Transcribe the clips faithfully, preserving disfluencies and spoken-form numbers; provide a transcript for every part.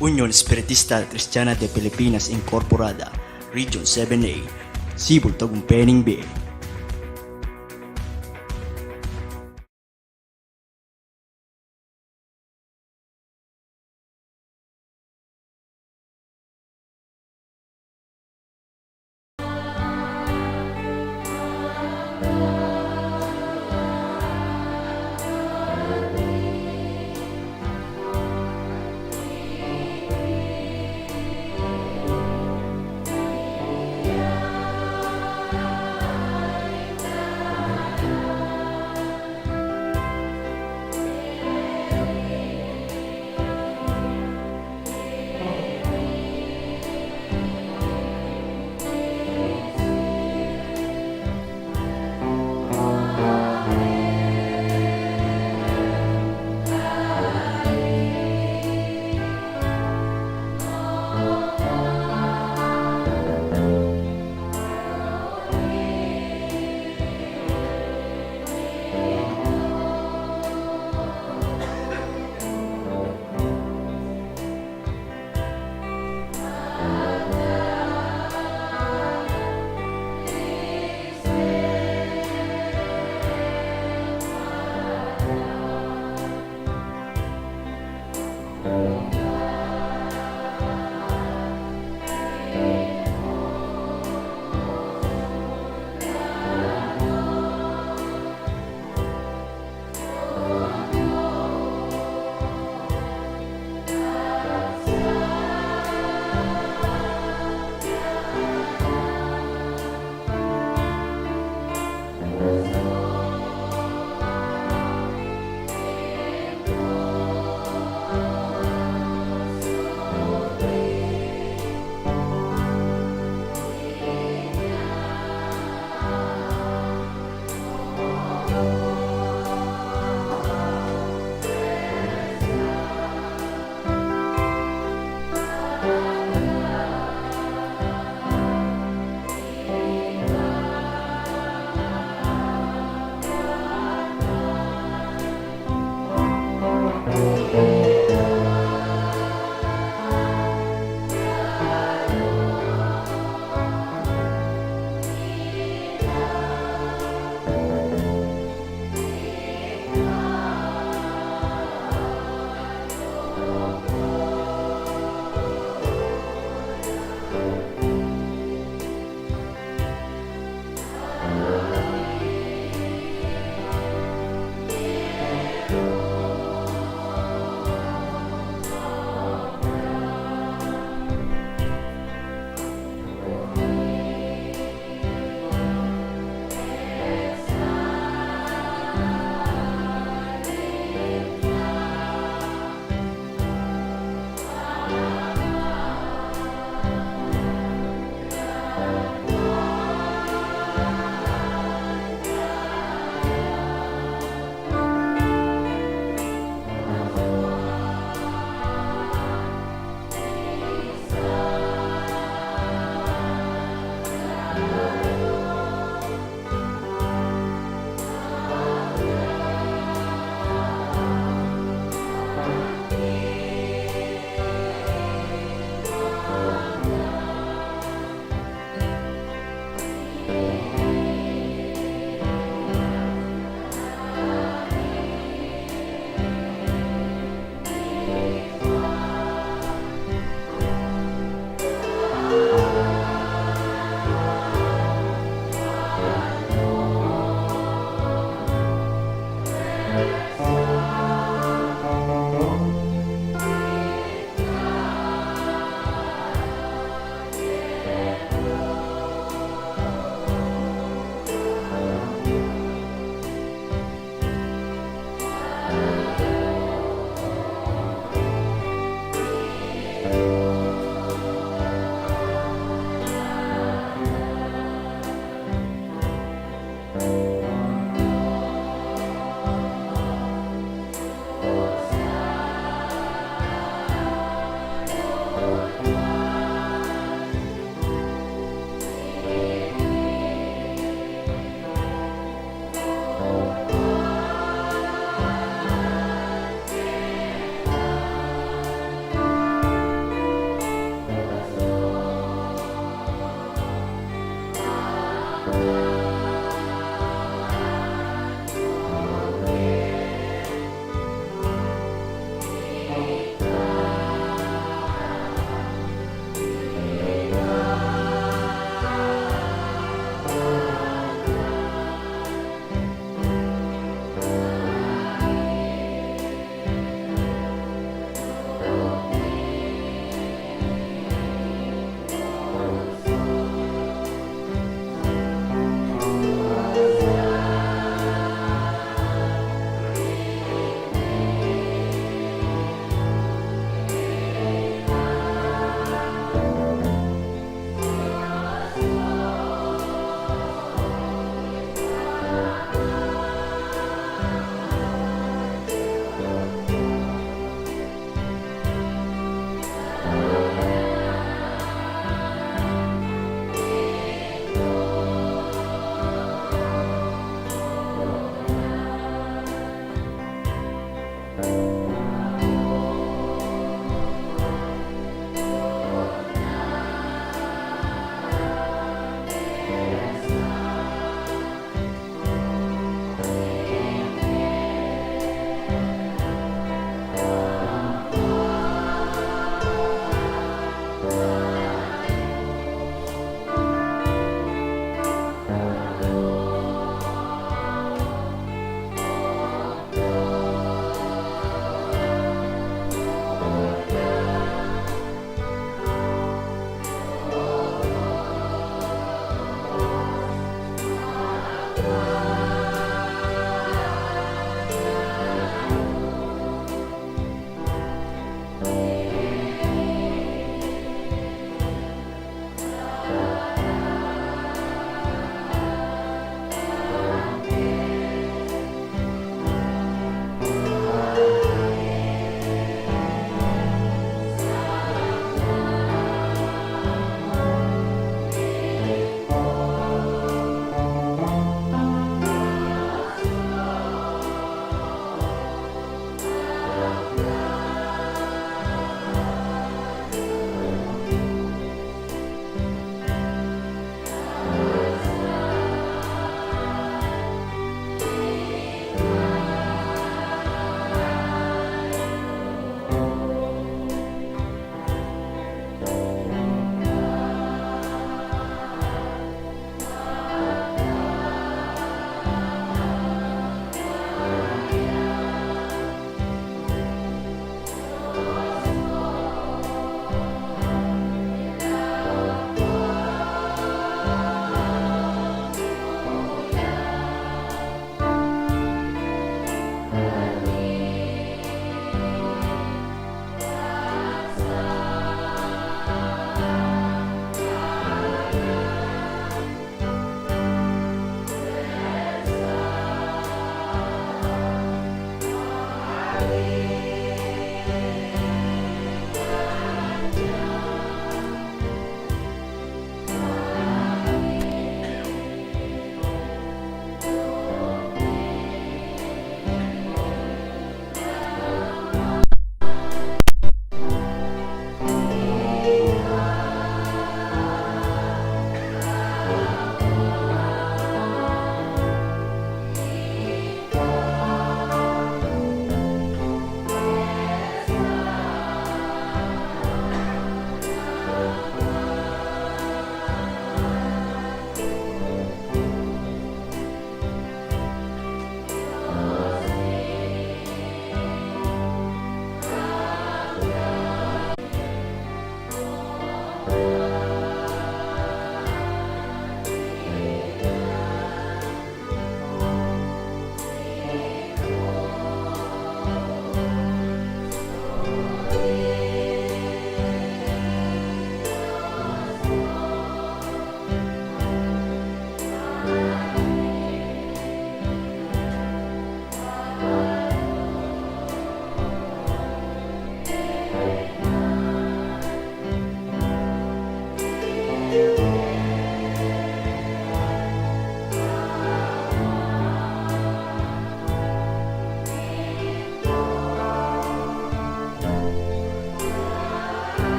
Union Espiritista Kristiana de Pilipinas Incorporada, Region seven A, Cebu, Tagumpay ning Bie.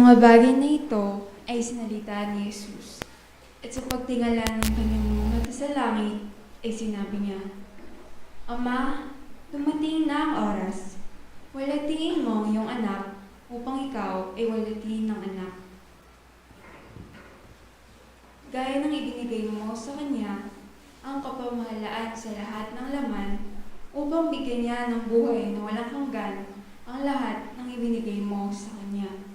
Mga bagay na ito ay sinalita ni Jesus, at sa pagtingala ng kanyang mga mata sa langit, ay sinabi niya, "Ama, dumating na ang oras. Walatiin mo ang iyong anak upang ikaw ay walatiin ng anak." Gaya ng ibinigay mo sa kanya ang kapamahalaan sa lahat ng laman, upang bigyan niya ng buhay na walang hanggan ang lahat ng ibinigay mo sa kanya.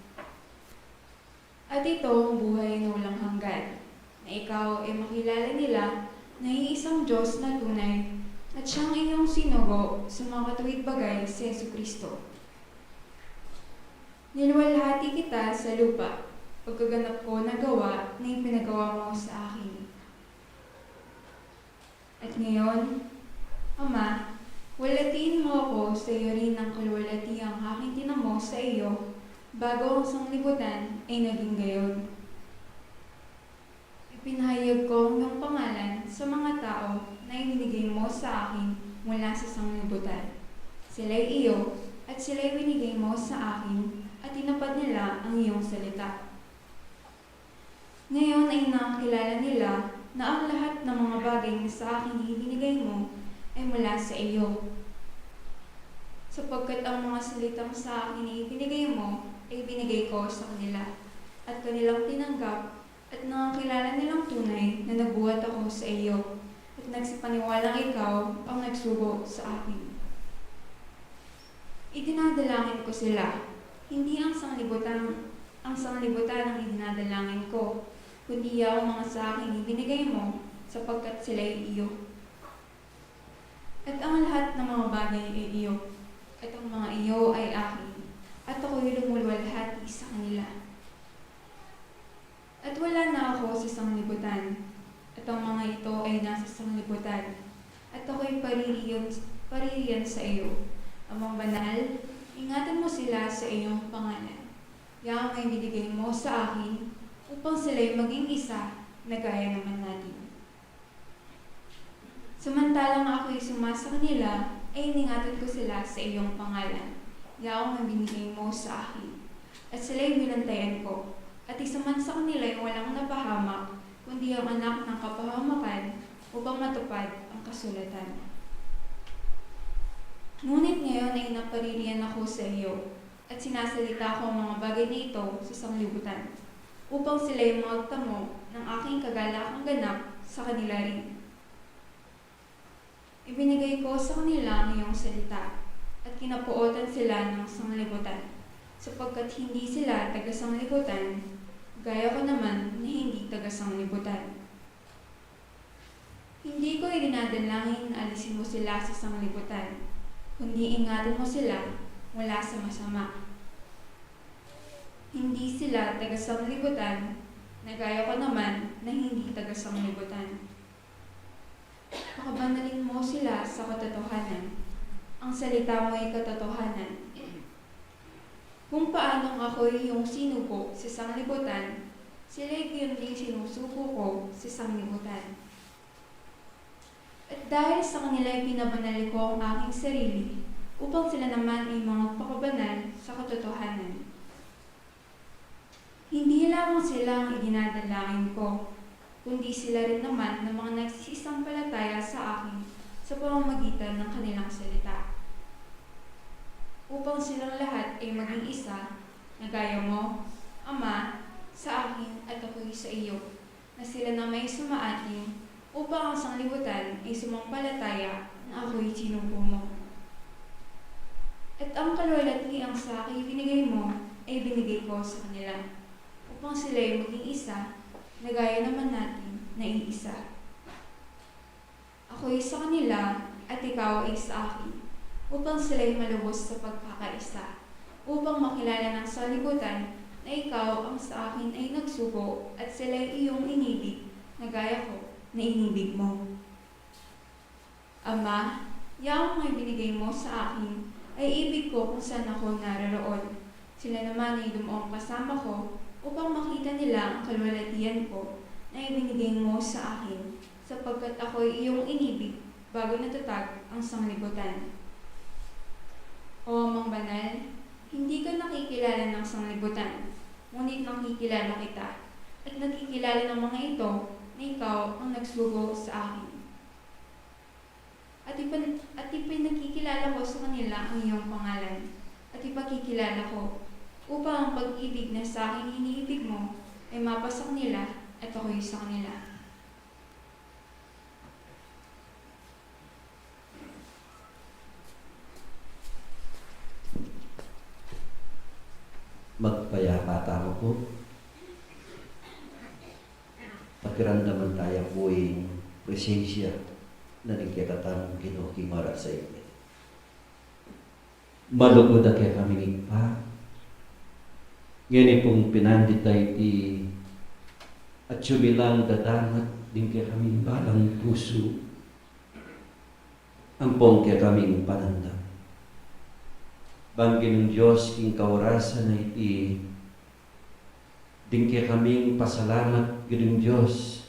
At ito ang buhay na walang hanggan, na ikaw ay makilala nila na iisang Diyos na tunay, at siyang iyong sinugo sa makatuwid bagay, si Jesucristo. Niluwalhati kita sa lupa, pagkaganap ko ng gawa na ipinagawa mo sa akin. At ngayon, Ama, walatiin mo ako sa iyo rin ng kaluwalhatiang aking tinamo sa iyo, bago ang sanglibutan ay naging gayon. Ipinahayag ko ang iyong pangalan sa mga tao na ibinigay mo sa akin mula sa sanglibutan. Sila'y iyo, at sila'y binigay mo sa akin, at tinupad nila ang iyong salita. Ngayon ay nakilala nila na ang lahat ng mga bagay na sa akin ibinigay mo ay mula sa iyo. Sapagkat ang mga salitang sa akin ibinigay mo ay binigay ko sa kanila, at kanilang tinanggap, at nakilala nilang tunay na nagbuhat ako sa iyo, at nagsipaniwalang ikaw ang nagsugo sa akin. Idinadalangin ko sila, hindi ang sanglibutan, ang sanglibutan ang idinadalangin ko, kundi ang mga sa akin ibinigay mo, sapagkat sila'y iyo. At ang lahat ng mga bagay ay iyo, at ang mga iyo ay akin, at ako'y lumuluwalhati sa kanila. At wala na ako sa sanglibutan, at ang mga ito ay nasa sanglibutan, at ako'y paririyan, paririyan sa iyo. Amang Banal, ingatan mo sila sa iyong pangalan. Yang may binigay mo sa akin, upang sila'y maging isa na gaya naman natin. Samantalang ako'y sumasa kanila, ay iningatan ko sila sa iyong pangalan, yaong ang binigay mo sa akin. At sila'y binantayan ko, at isa man sa kanila'y walang napahamak, kundi ang anak ng kapahamakan, upang matupad ang kasulatan. Ngunit ngayon ay napaririyan ako sa iyo, at sinasalita ko ang mga bagay na ito sa sanglibutan, upang sila'y magtamo ng aking kagalakang ganap sa kanila rin. Ibinigay ko sa kanila ang iyong salita, at kinapuotan sila ng sanglibutan, sapagkat hindi sila taga-sanglibutan, gaya ko naman na hindi taga-sanglibutan. Hindi ko idinadalangin na alisin mo sila sa sanglibutan, kundi ingatan mo sila mula sa masama. Hindi sila taga-sanglibutan, na gaya ko naman na hindi taga-sanglibutan. Pakabanalin mo sila sa katotohanan. Ang salita mo'y katotohanan. Kung paanong ako'y iyong sinugo sa sanglibutan, sila'y gayon ding sinusugo ko sa sanglibutan. At dahil sa kanila'y pinabanal ko ang aking sarili, upang sila naman ay magpakabanal sa katotohanan. Hindi lamang sila ang idinadalangin ko, kundi sila rin naman ng mga nagsisampalataya sa akin sa pamamagitan ng kanilang salita. Upang silang lahat ay maging isa, na gaya mo, Ama, sa akin at ako'y sa iyo, na sila na may sumaatin, upang ang sanglibutan ay sumampalataya na ako'y sinugo mo. At ang kaluwalhatiang sa akin ibinigay mo ay binigay ko sa kanila, upang sila'y maging isa, na gaya naman natin na iisa. Ako'y sa kanila, at ikaw ay sa akin, upang sila'y malubos sa pagkakaisa, upang makilala ng sanglibutan na ikaw ang sa akin ay nagsugo, at sila'y iyong inibig, na gaya ko na inibig mo. Ama, yaong mga ibinigay mo sa akin ay ibig ko kung saan ako naroroon. Sila naman ay dumaong kasama ko upang makita nila ang kaluwalhatian ko na ibinigay mo sa akin, sapagkat ako'y iyong inibig bago natatag ang sanglibutan. O Amang Banal, hindi ka nakikilala ng sanglibutan, ngunit nakikilala kita, at nakikilala ng mga ito na ikaw ang nagsugo sa akin. At ipan-, at ipinakikilala ko sa kanila ang iyong pangalan, at ipakikilala ko, upang ang pag-ibig na sa akin iniibig mo ay mapasa kanila at ako'y sa kanila. Magpayapa tamu pu. Pakiramdaman taya pu ing presensya na ning kekatamung Ginu king oras a iti. Malugud a kekaming Ibpa, ngeni pung pinandit a iti, atyu mi lang dadamat ding kekaming balang pusu ampong kekaming panandam. Ban Ginung Dios, king kaorasan a iti, ding kekaming pasalamat Ginung Dios,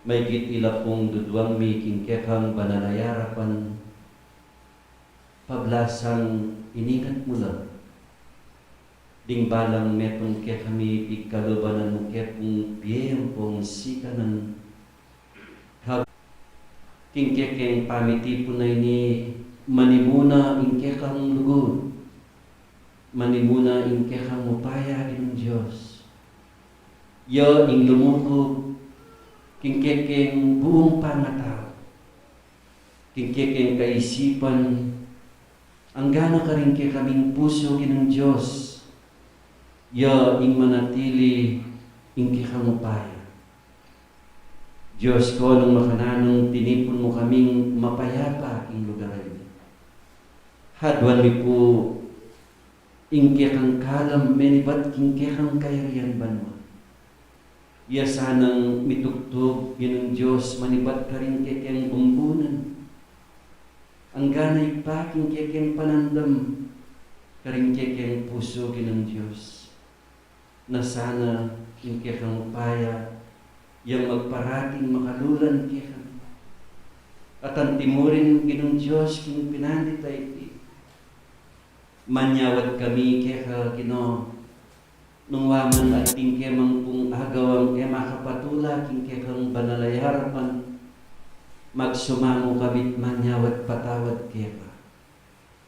maygit ila pung duduang mi king kekang banal a yarapan, pablasang iningat mu la ding balang metung kekami, pigkaluban mu ke pung bie ampong sikanan. King kekeng pamitipun a ini, manimuna ing kekang lugud, manimuna ing kekang upaya, Ginung Dios. Ya ing lumukub king kekeng buung pangatau, king kekeng kaisipan, anggana karing kekaming pusu, Ginung Dios, ya ing manatili ing kekang upaya. Dios ko, nung makananung tinipun mu kaming mapayapa king lugar a ini, haduan mi pu ing kekang kalam menibat king kekang kayarian banua. Ya sanang mitugtug, Ginung Dios, manibat karing kekeng bumbunan. Anggana Ibpa king kekeng panandam karing kekeng pusu, Ginung Dios. Na sana ing kekang upaya yang magparating makalulan kekami. At anti mu rin, Ginung Dios, king pinandit a iti, manyawad kami keka, Ginu, nung wa man atin kemang pung agawang e makapatula king kekang banal a yarapan, magsumamu kami't manyawad patawad keka.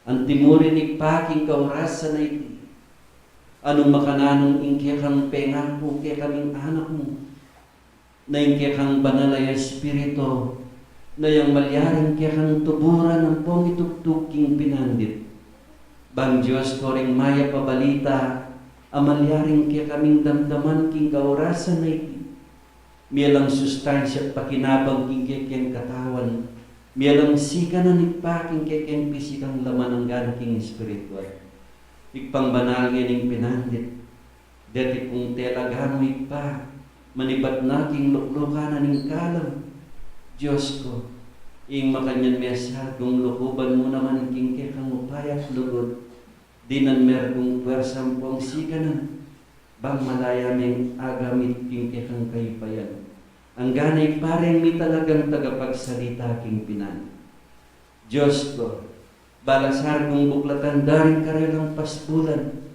Anti mu rin, Ibpa, king kaorasan a iti, a nung makananung ing kekang pengaku kekaming anak mu, na ing kekang banal a Espiritu, na yang malyaring kekang tuburan ampong itugtug king pinandit. Bang Dios ko, ring mayap a balita a malyaring kekaming damdaman king kaorasan a iti, mie lang sustansya at pakinabang king kekeng katawan, mie lang sikanan, Ibpa, king kekeng pisikang laman anggana king espiritual. Ibpang banal, ngening pinandit, deti pung telaga mu, Ibpa, manibat na king luklukan na ning kalam. Dios ko, ing makanyan mesagung lukuban mu naman king kekang upaya at lugud, dinan me rung puersa ampong sikanan, bang malaya meng agamit king kekang kayupayan, anggana Ibpa, reng mi talagang tagapagsalita king pinandit. Dios ko, balasar kung buklatan da ring karelang pasbulan,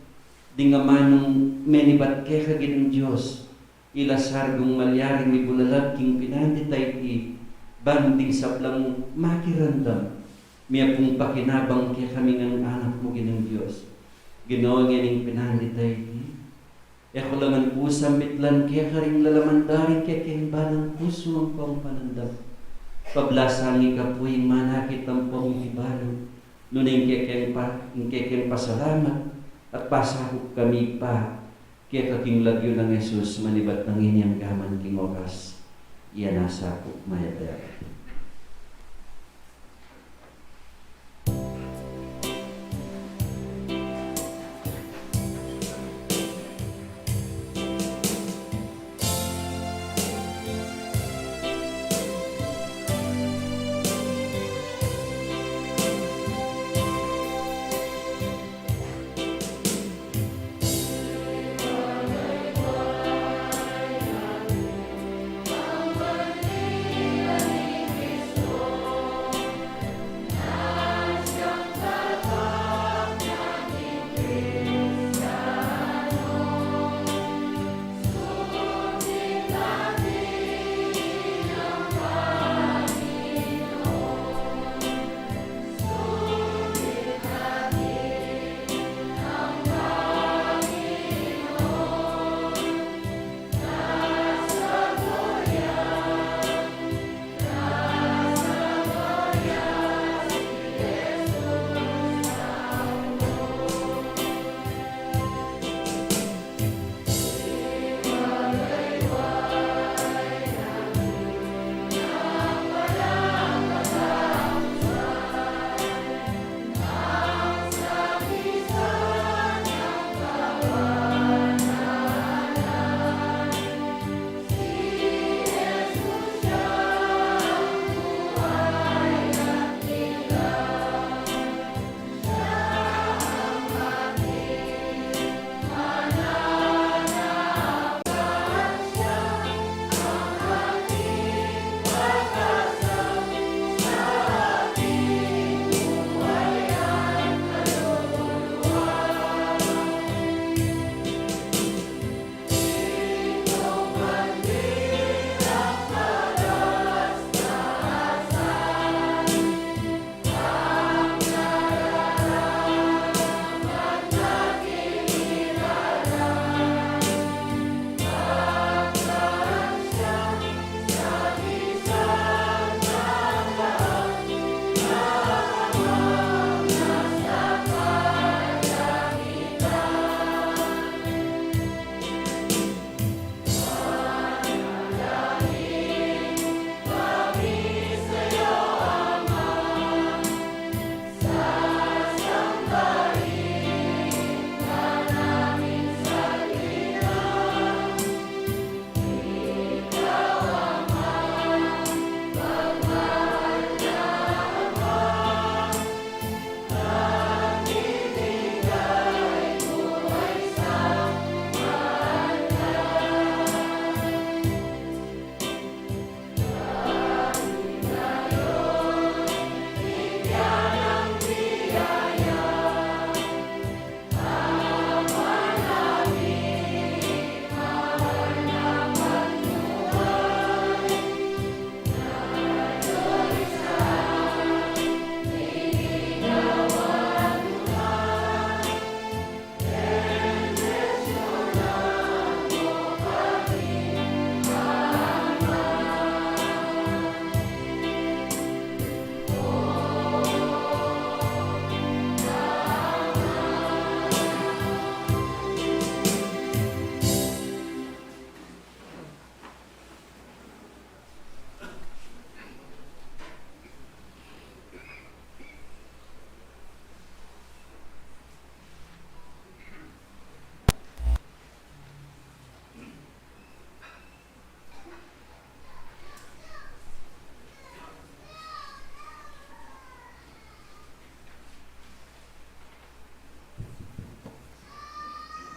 ding amanung menibat keka, Ginung Dios, ilasar kung malyaring mibulalag king pinandit a iti, bang ding sablang makiramdam, mie pung pakinabang kekami ngan anak mu, Ginung Dios. Ginu, ngening pinandit a iti, e ku la ngan pu sambitlan keka ring lalaman da ring kekeng balang pusu ampong panandam. Pablasang ika pu ing manakit ampong mikibalu, nune ing kekeng pa-, ing kekeng pasalamat at pasakup kami pa keka king lagyu nang Jesus, manibat nang ini anggaman king oras. Iya na sa pu, mayap a yabak.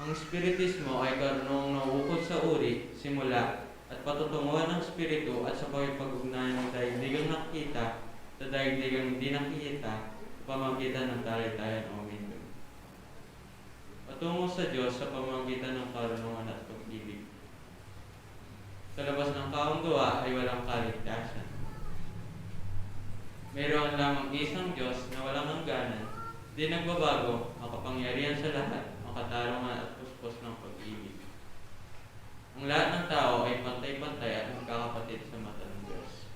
Ang Espiritismo ay karunungang nauukol sa uri, simula, at patutunguhan ng Espiritu at sa pakipag-ugnayan ng daigdigang nakikita sa daigdigang hindi nakikita sa pamamagitan ng talitayan o medium. Patungo sa Diyos sa pamamagitan ng karunungan at pag-ibig. Sa labas ng taong gawa ay walang kaligtasan. Mayroon lamang isang Diyos na walang hangganan, di nagbabago, makapangyarihan sa lahat, makatarungan at puspos ng pag-ibig. Ang lahat ng tao ay pantay-pantay at magkakapatid sa mata ng Diyos.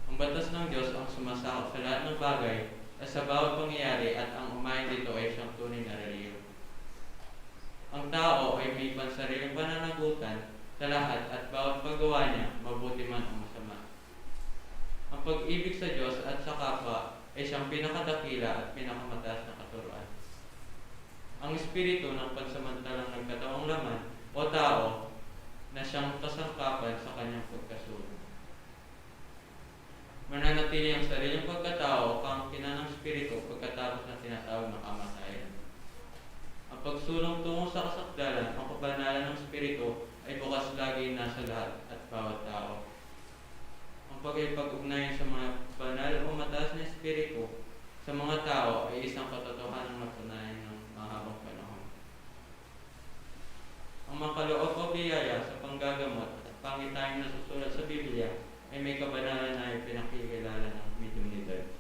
Ang batas ng Diyos ang sumasakop sa lahat ng bagay at sa bawat pangyayari, at ang umayon dito ay siyang tunay na relihiyon. Ang tao ay may pansariling pananagutan sa lahat at bawat paggawa niya, mabuti man o masama. Ang pag-ibig sa Diyos at sa kapwa ay siyang pinakadakila at pinakamataas na katuruan. Ang Espiritu ng pansamantalang nagkatawang laman o tao na siyang kasangkapan sa kanyang pagkasulong. Mananatili ang sariling pagkatao o kaangkinan ng Espiritu pagkatapos ng tinatawag na kamatayan. Ang pagsulong tungo sa kasakdalan o kabanalan ng Espiritu ay bukas lagi nasa lahat at bawat tao. Ang pakikipag-ugnayan sa mga banal o mataas na espiritu sa mga tao ay isang katotohanan na patunayan ng mahabang panahon. Ang makaloob o biyaya sa panggagamot at pangitain na nasusulat sa Biblia ay may kabanalan na ipinakikilala ng mediumnidad.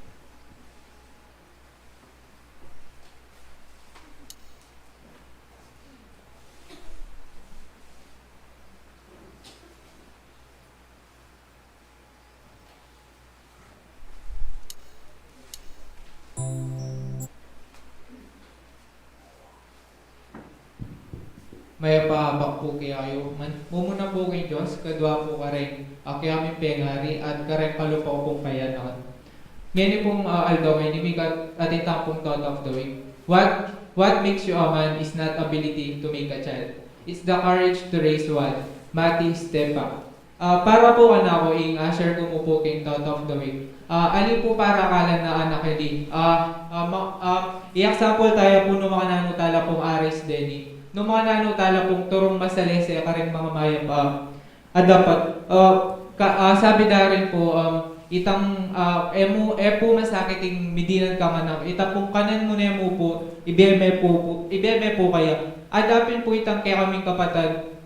Mayap a abak pu kekayu ngan. Mumuna pu king Dios, kadua pu kareng, a, kekaming pengari at kareng kalupa ku pung payanawan. Ngeni pung, a, aldo ngeni, mikit atin tang pung thought of the week. What, what makes you a man is not ability to make a child. It's the courage to raise one. Mati Estepa. A, para pu kanaku, ing, a, share ku mu pu king thought of the week. A, ali pu para kalan a anak ini. A, a, ma-, a, example taya pu nung makananu tala pung aris deni. Nung makananu tala pung turung masalese kareng mangamayap a, a dapat, a, ka-, a, sabi da rin pu, um, itang, a, e mu, e pu masakit ing midinan kang anak. Ita pung kanan mu ne mu pu, ibie me pu, pu, ibie me pu kaya. Ada pin pu itang kekaming kapatad,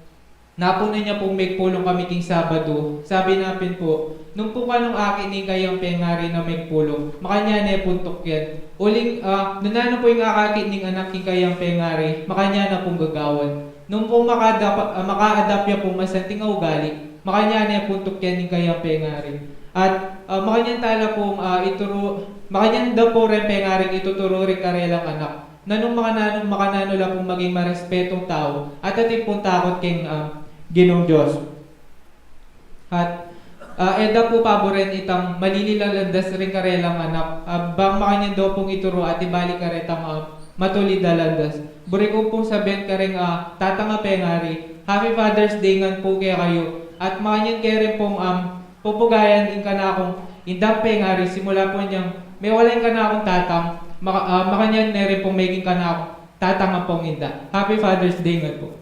napunan ya pung megpulung kami king Sabadu. Sabi na pin pu, nung pu kanung akit ne ing kayang pengari na megpulung, makanyan ne pung tukyan. Uling, a, nung nanu pu ing akakit ning anak king kayang pengari, makanyan na pung gagawan. Nung pu maka-adapt, a, maka-adapt ya pung masanting a ugali, makanyan ne pung tukyan ing kayang pengari. At, a, makanyan tala pung, a, ituru-, makanyan da pu reng pengaring ituturu ring karelang anak. Nanung makananu, makananu la pung maging marespetung tau at atin pung takut king, a, Ginung Dios. At, a, e da pu paburen itang malili a landas ring karelang anak, a, bang makanyan da pung ituru at ibalik karetang, a, matulid a landas. Buri ku pung sabian kareng, a, tatang a pengari, Happy Father's Day ngan pu kekayu, at makanyan ke rin pung, am, pupugayan ing kanakung indang pengari, simula pu nyang mewala ing kanakung tatang, maka-, a, makanyan ne rin pung meging kanakung tatang ampong inda. Happy Father's Day ngan pu.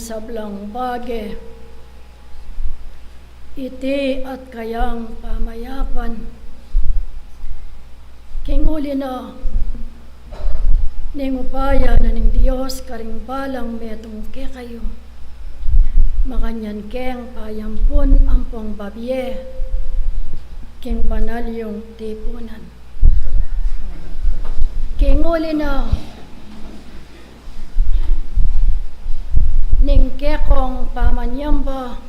sablang bage, iti at kayang pamayapan. King uli na ning upaya na ning Dios karing balang metung kekayu, makanyan keng payampun ampong babie king banal yung tipunan. King uli na ning kekong pamanyamba,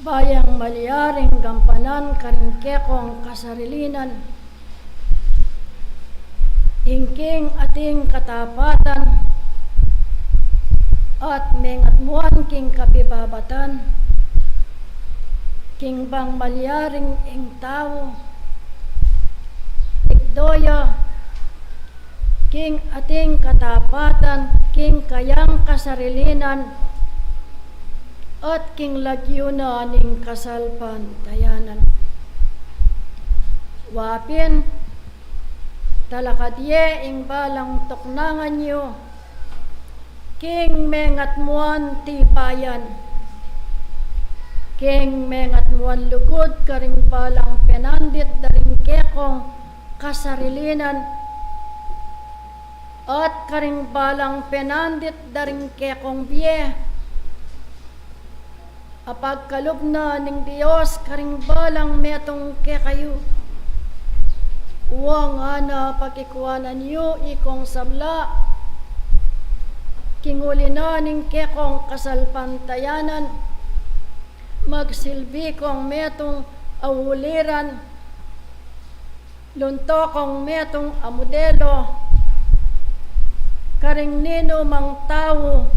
bayang malyaring gampanan karing kekong kasarilinan ing king ating katapatan at mengatmuan king kapibabatan, king bang malyaring ing tau tikdo ya king ating katapatan, king kayang kasarilinan, at king lagyu na ning kasalpantayanan. Wa pin, talakad ye ing balang tuknangan yu king mengatmuan tipayan, king mengatmuan lugud karing balang penandit da ring kekong kasarilinan, at karing balang penandit da ring kekong bie a pagkalub na ning Dios karing balang metung kekayu. Wa ngana pakikuanan yu ikong sabla, king uli na ning kekong kasalpantayanan, magsilbi kong metung a uliran, lunto kong metung a modelo karing ninumang tau,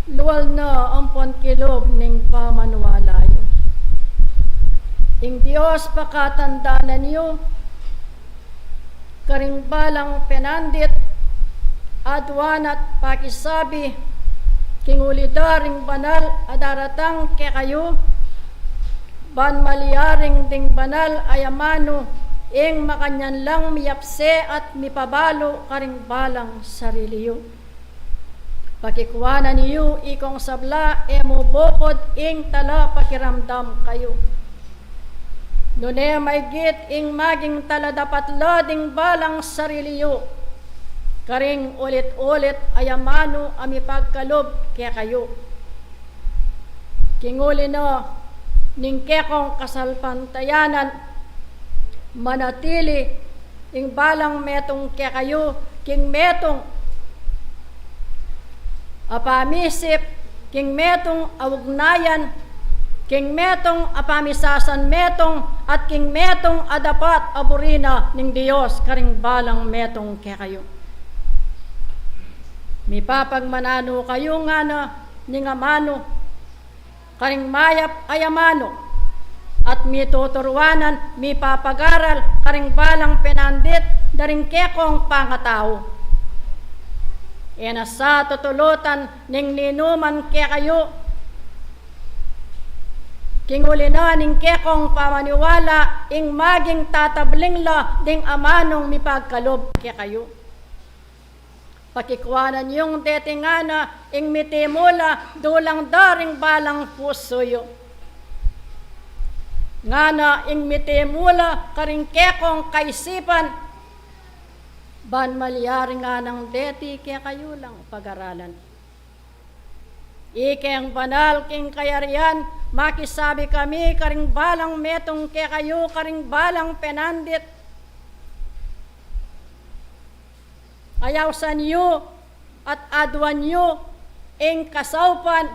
lual na ampon kilub ning pamaniwala yu. Ing Dios pakatandanan yu karing balang penandit, aduan at pakisabi king uli da ring banal a daratang kekayu, ban malyaring ding banal a amanu ing makanyan lang miyapse at mipabalu karing balang sarili yu. Pakikuanan yu ikong sabla, e mu bukod ing talapakiramdam kayu, nune maygit ing maging taladapat la ding balang sarili yu karing ulit-ulit a amanu a mipagkalub kekayu. King uli na ning kekong kasalpantayanan, manatili ing balang metung kekayu king metung a pamisip, king metung a ugnayan, king metung a pamisasan metung, at king metung a dapat a buri na ning Dios karing balang metung kekayu. Mipapagmananu kayu ngana ning amanu karing mayap a amanu, at mituturuanan, mipapagaral karing balang penandit da ring kekong pangatau. E na sa tutulutan ning ninuman kekayu king uli na ning kekong pamaniwala ing maging tatabling la ding amanung mipagkalub kekayu. Pakikuanan yung deti ngana ing miti mu la dulang da ring balang pusu yu. Ngana ing miti mu la karing kekong kaisipan, ban malyari nganang deti kekayu lang pagaralan. Ikeng banal king kayarian, makisabi kami karing balang metung kekayu, karing balang penandit. Ayausan yu at aduan yu ing kasaupan.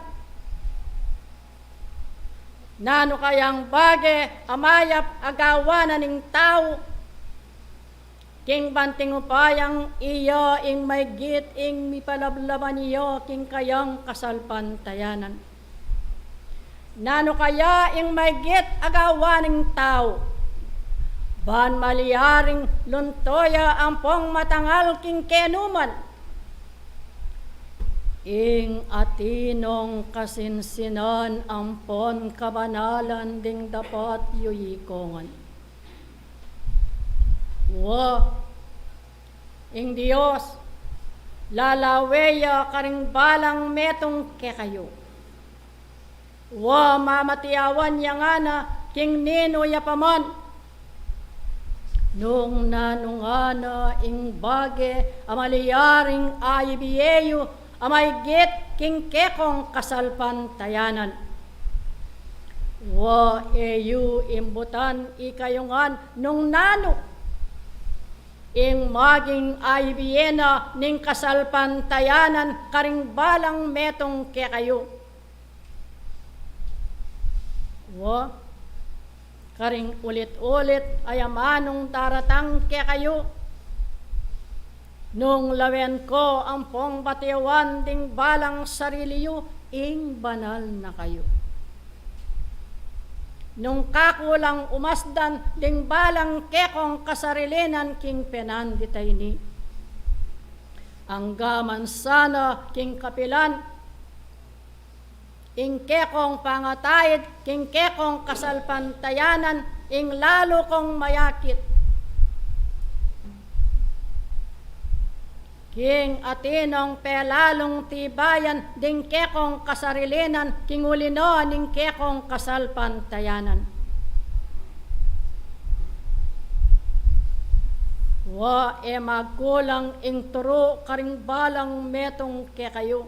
Nanu kayang bage a mayap a gawan na ning tau, king banting upayang iya ing maygit ing mipalablaban iya king kayang kasalpantayanan? Nanu kaya ing maygit a gawan ning tau, ban malyaring lunto ya ampong matangal king kenuman ing atin nong kasinsinan ampon kabanalan ding dapat yu ikongan? Wa, ing Dios lalawe ya karing balang metung kekayu. Wa, mamatiawan ya ngana king ninu ya pa man. Nung nanu ngana ing bage a malyaring aibie yu a maigit king kekong kasalpantayanan? Wa, e yu imbutan ikayu ngan nung nanu ing maging aibie na ning kasalpantayanan karing balang metung kekayu? Wa, karing ulit-ulit a amanung daratang kekayu, nung lawen ko ampong batiwan ding balang sarili yu, ing banal na kayu. Nung kaku lang umasdan ding balang kekong kasarilinan king penandit a ini, angga man sana king kapilan ing kekong pangataid king kekong kasalpantayanan, ing lalu kong mayakit king atin nong pelalung tibayan ding kekong kasarilinan, king uli na ning kekong kasalpantayanan. Wa, e magkulang ing turu karing balang metung kekayu.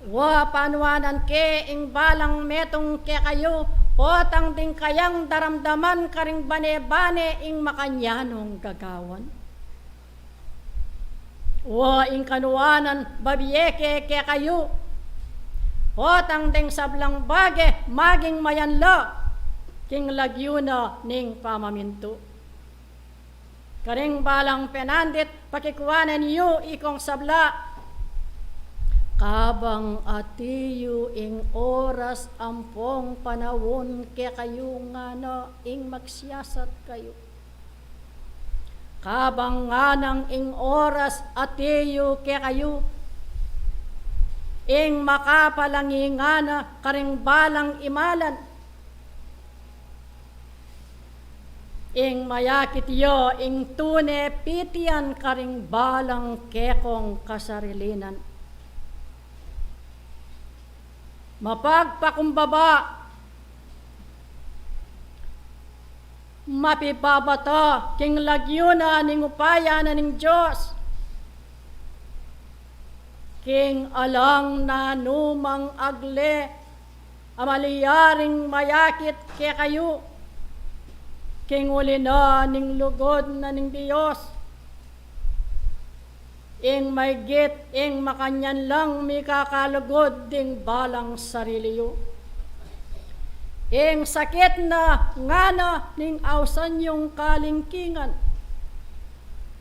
Wa, panuanan ke ing balang metung kekayu, potang ding kayang daramdaman karing bane-bane ing makanyanung gagawan. Wa, ing kanuanan babie ke kekayu, potang ding sablang bage maging mayan la king lagyu na ning pamamintu. Karing balang penandit, pakikuanan yu ikong sabla. Kabang atiu ing oras ampong panaun kekayu ngana ing magsiyasat kayu. Kabang nganang ing oras atiu kekayu, ing makapalangi ngana karing balang imalan. Ing mayakit ya ing tune pitian karing balang kekong kasarilinan. Mapagpakumbaba, mapibabata king lagyu na ning upaya na ning Dios. King alang nanumang agle a malyaring mayakit kekayu, king uli na ning lugud na ning Dios, ing maigit ing makanyan lang mikakalugud ding balang sarili yu. Ing sakit na ngana ning ausan yung kalingkingan,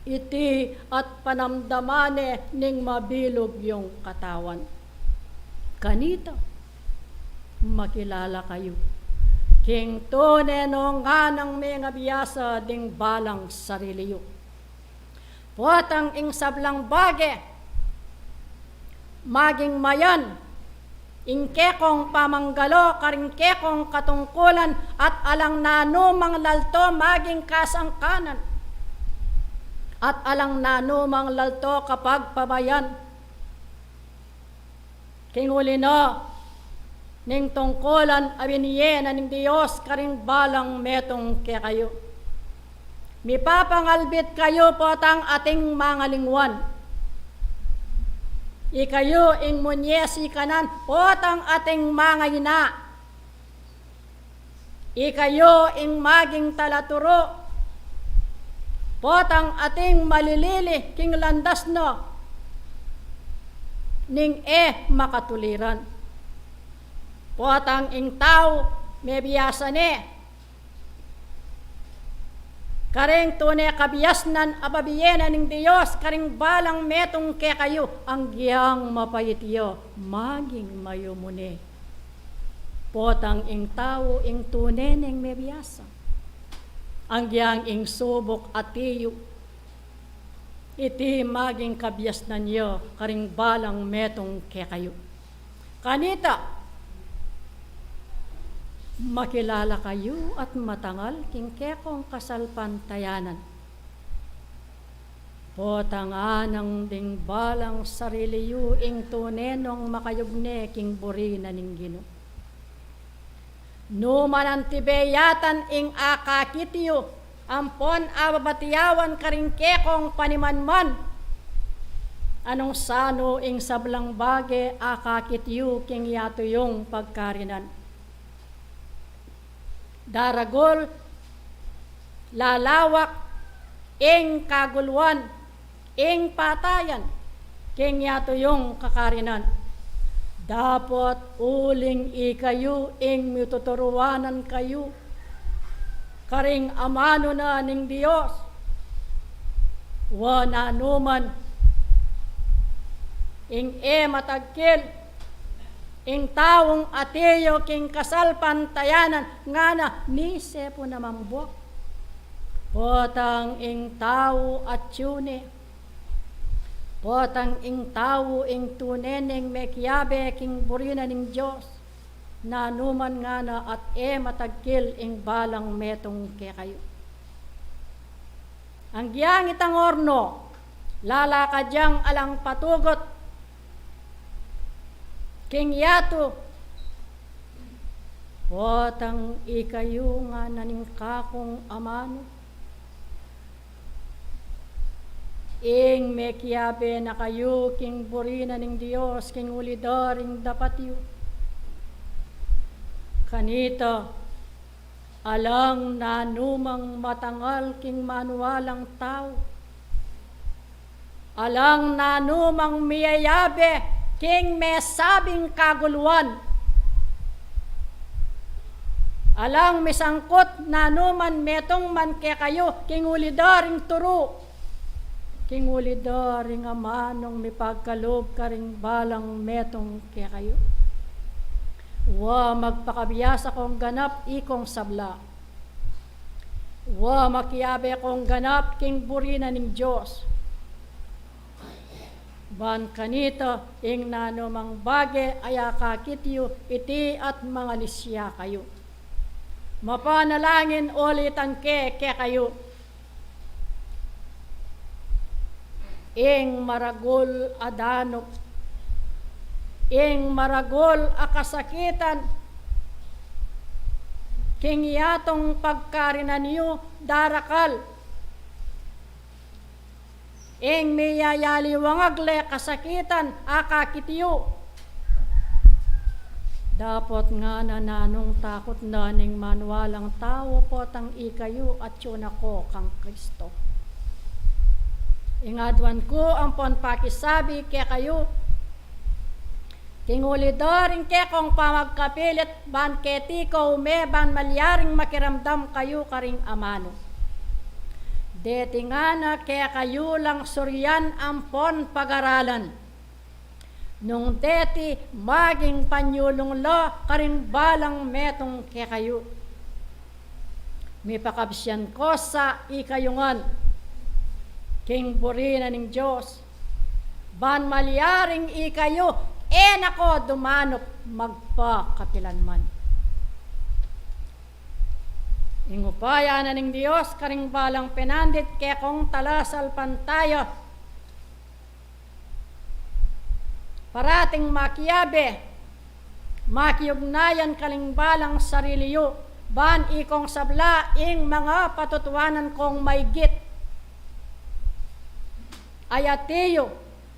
iti at panamdaman ne ning mabilug yung katawan. Kanita, makilala kayu king tune no nganang mengabiasa ding balang sarili yu. Potang ing sablang bage maging mayan ing kekong pamanggalo karing kekong katungkulan, at alang nanumang lalto maging kasangkanan, at alang nanumang lalto kapagpabayan. King uli na ning tungkulan a binie na ning Dios karing balang metung kekayu. Mipapangalbit kayu potang ating mangalingwan. Ikayu ing munye sikanan potang ating mangaina. Ikayu ing maging talaturu potang ating malilili king landas na ning e makatuliran. Potang ing tau mebiasa ne karing tune kabiasnan a babie na ning Dios karing balang metung kekayu, anggiyang mapait ya maging mayumu ne. Potang ing tau ing tune neng mebiasa, anggiyang ing subuk atiu, iti maging kabiasnan ya karing balang metung kekayu. Kanita, makilala kayu at matangal king kekong kasalpantayanan. Potang anang ding balang sarili yu ing tune nong makayugne king buri na ning Ginu. Nu man anti beyatan ing akakit yu, ampon ababatiawan karing kekong panimanman, anung sanu ing sablang bage akakit yu king yatu yung pagkarinan. Daragul, lalawak, ing kaguluan, ing patayan, king yatu yung kakarinan. Dapot uling ikayu ing mituturuanan kayu karing amanu na ning Dios. Wa nanuman ing e matagkil ing taung atiyu king kasalpantayanan, ngana ni sepu na mambuak. Potang ing tau atyu ne, potang ing tau ing tune neng mekiabe king buri na ning Dios, nanuman ngana at e matagkil ing balang metung kekayu. Anggyang itang orno, lalakad yang alang patugut king yatu. Potang ikayu ngana ning kakung amanu, ing mekiabe na kayu king buri na ning Dios king uli da ring dapat yu. Kanita, alang nanumang matangal king manualang tau, alang nanumang miyayabe king mesabing kaguluan, alang misangkut nanuman metung man kekayu king uli da ring turu, king uli da ring amanung mipagkalub karing balang metung kekayu. Wa magpakabiasa kong ganap ikong sabla. Wa makiabe kong ganap king buri na ning Dios. Ban kanita ing nanumang bage a akakit yu iti at mangalis ya kayu. Mapanalangin ulit ke kekayu. Ing maragul a danup, ing maragul a kasakitan, king yatung pagkarinan yu darakal. Ing miyayaliwang agle kasakitan akakit yu. Dapot ngana nanung takut na ning manualang tau potang ikayu atyu na ko kang Kristo. Ing aduan ku ampon pakisabi kekayu, king uli da ring kekong pamagkapilit ban keti ko ume ban malyaring makiramdam kayu karing amanu. Deti ngana kekayu lang surian ampon pagaralan. Nung deti maging panyulung la karing balang metung kekayu. Mipakabsian ko sa ikayu ngan king buri na ning Dios, ban malyaring ikayu e na ko dumanup magpakapilanman. Ing upaya na ning Dios karing balang penandit kekong talasalpantaya, parating makiabe, makiugnayan karing balang sarili yu, ban ikong sabla ing manga patutuanan kong maigit a yati yu,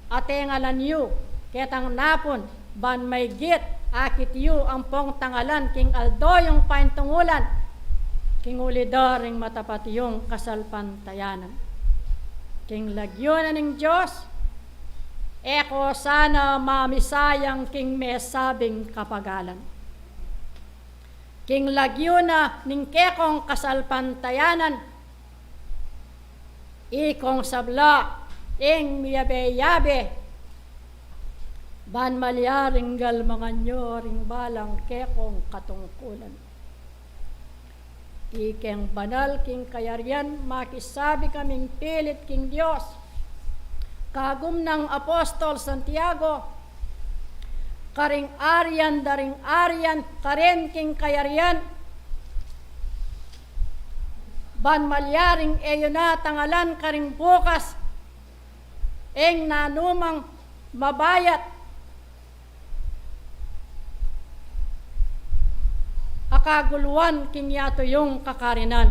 a tengalan yu, ketang napun, ban maigit akit yu ampong tangalan king aldo yung paintungulan, king uli da ring matapat yung kasalpantayanan. King lagyu na ning Dios, e ko sana mamisayang king mesabing kapagalan. King lagyu na ning kekong kasalpantayanan, ikong sabla ing miyabe-yabe, ban malyaring galmangan yu ring balang kekong katungkulan. Ikeng banal king kayarian, makisabi kaming pilit king Dios. Kagum nang Apostol Santiago, karing arian da ring arian, karin king kayarian, ban malyaring e yu na tangalan karing bukas, ing nanumang mabayat a kaguluan king yatu yung kakarinan.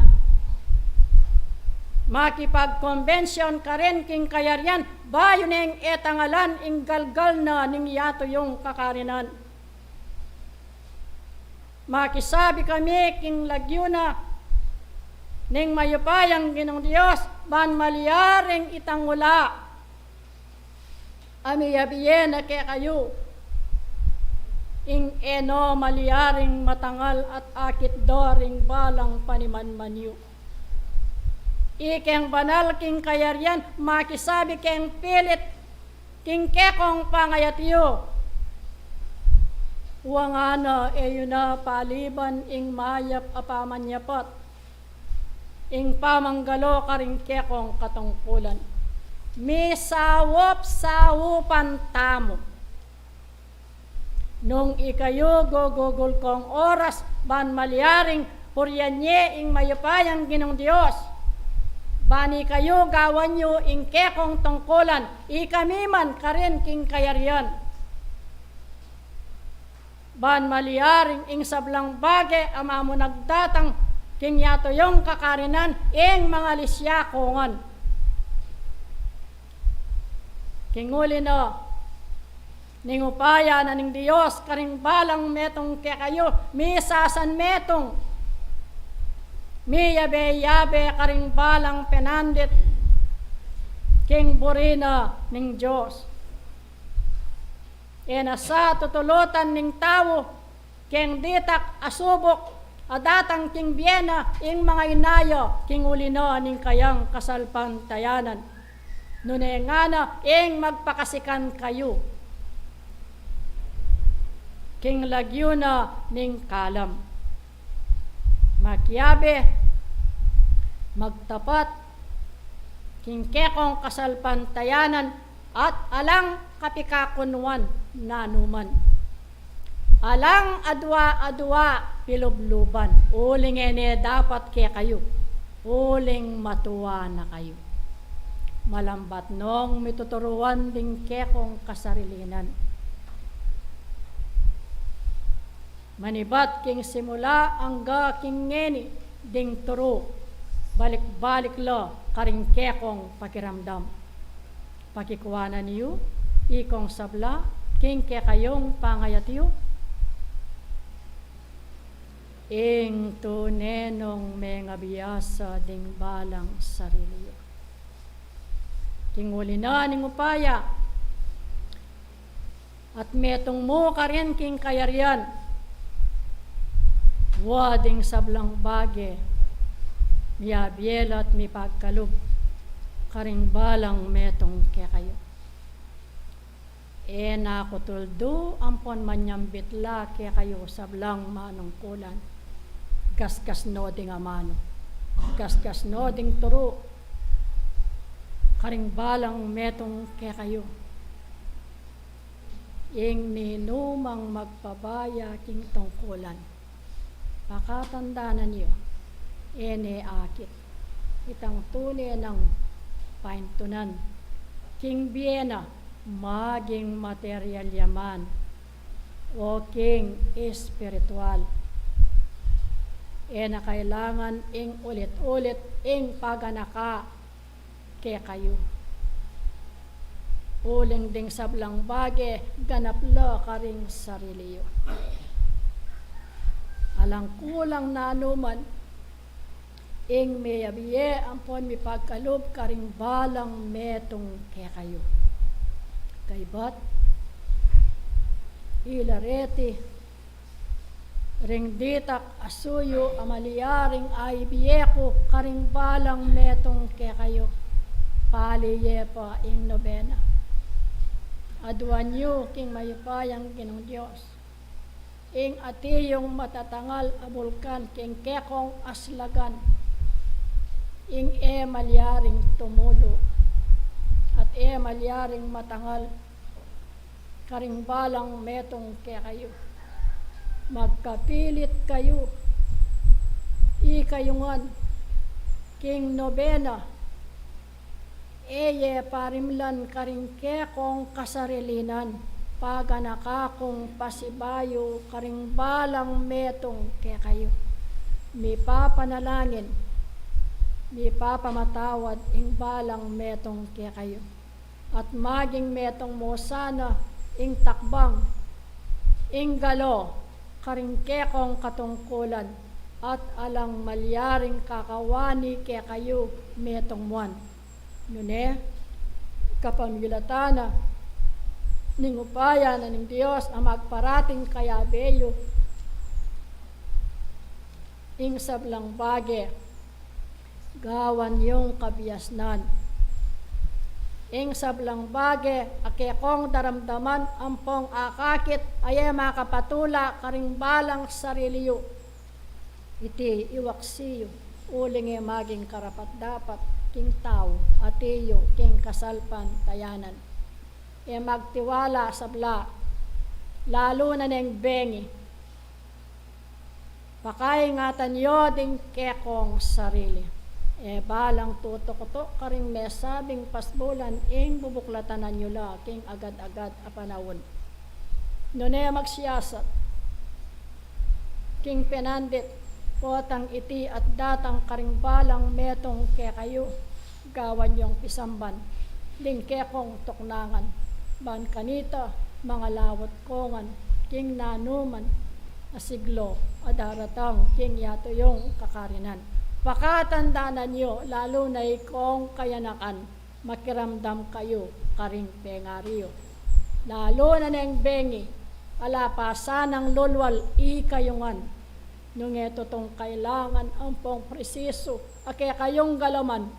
Makipagkombensyon karin king kayarian, bayu neng e tangalan ing galgal na ning yatu yung kakarinan. Makisabi kami king lagyu na ning mayupayang Ginung Dios, ban malyaring itangula a miyabie na kekayu ing e no malyaring matangal at akit da ring balang panimanman yu. Ikeng banal king kayarian, makisabi keng pilit king kekong pangayat yu. Wa ngana e yu na paliban ing mayap a pamanyapat, ing pamanggalo karing kekong katungkulan. Misaup-saupan tamu. Nung ikayu gugugul kong oras, ban malyaring purian ye ing mayupayang Ginung Dios, ban ikayu gawan yu ing kekong tungkulan, ikami man karin king kayarian. Ban malyaring ing sablang bage a mamunagdatang king yatu yung kakarinan, ing mangalisiakungan. King uli na, ning upaya na ning Dios karing balang metung kekayu, misasan metung, miyabe-yabe karing balang penandit king buri na ning Dios. E na sa tutulutan ning tau keng ditak a subuk a datang king bie na ing mangainaya king uli na ning kayang kasalpantayanan. Nune ngana ing magpakasikan kayu king lagyu na ning kalam. Makiabe, magtapat king kekong kasalpantayanan, at alang kapikakunuan nanuman. Alang adua-adua pilubluban, uling e ne dapat kekayu, uling matua na kayu. Malambat nong mituturuan ding kekong kasarilinan. Manibat king simula angga king ngeni ding turu, balik-balik la karing kekong pakiramdam. Pakikuanan yu ikong sabla king kekayung pangayat yu. Ing tune nong mengabiasa ding balang sarili yu. King uli na ning upaya at metung mu karin king kayarian, wa ding sablang bage miabie la at mipagkalub karing balang metung kekayu. E na ku tuldu ampon manyambit la kekayu sablang manungkulan. Gasgas no ding amanu, gasgas no ding turu karing balang metung kekayu. Ing ninumang magpabaya king tungkulan, pakatandanan yu, e ne akit itang tune nang paintunan king bie na, maging material ya man o king espiritual. E na kailangan ing ulit-ulit ing paganaka kekayu. Uling ding sablang bage ganap la karing sarili yu. Alang kulang nanuman ing miyabie ampon mipagkalub karing balang metung kekayu. Kaybat ila reti ring ditak a suyu a malyaring aibie ku karing balang metung kekayu, pali ye pa ing nobena. Aduan yu king mayupayang Ginung Dios ing ati yung matatangal a bulkan king kekong aslagan, ing e malyaring tumulu at e malyaring matangal karing balang metung kekayu. Magkapilit kayu, ikayu ngan, king nobena, E ye parimlan karing kekong kasarilinan, paganaka kung pasibayu karing balang metung kekayu. Mipapanalangin, mipapamatawad ing balang metung kekayu. At maging metung mu sana ing takbang, ing galo, karing kekong katungkulan, at alang malyaring kakawani kekayu metung muan. Nune, kapamilatan na ning upaya na ning Dios a magparating kayabe yu ing sablang bage, gawan yung kabiasnan. Ing sablang bage a kekong daramdaman ampong akakit a e makapatula karing balang sarili yu. Iti iwaksi yu, uling e maging karapat-dapat king tau, ati yu king kasalpantayanan. E magtiwala sabla, lalu na neng bengi. Pakaingatan yu ding kekong sarili. E balang tutuktuk karing mesabing pasbulan ing bubuklatan na yu la king agad-agad a panaun. Nune magsiyasat king penandit, potang iti at datang karing balang metung kekayu, gawan yung pisamban ding kekong tuknangan, ban kanita mangalawat kongan king nanuman a siglo a daratang king yatu yung kakarinan. Pakatandanan yu, lalu na ikong kayanakan, makiramdam kayu karing pengari yu. Lalu na neng bengi, ala pa sanang lulwal ikayu ngan. Nung e tutung kailangan ampong presisu a kekayung galaman,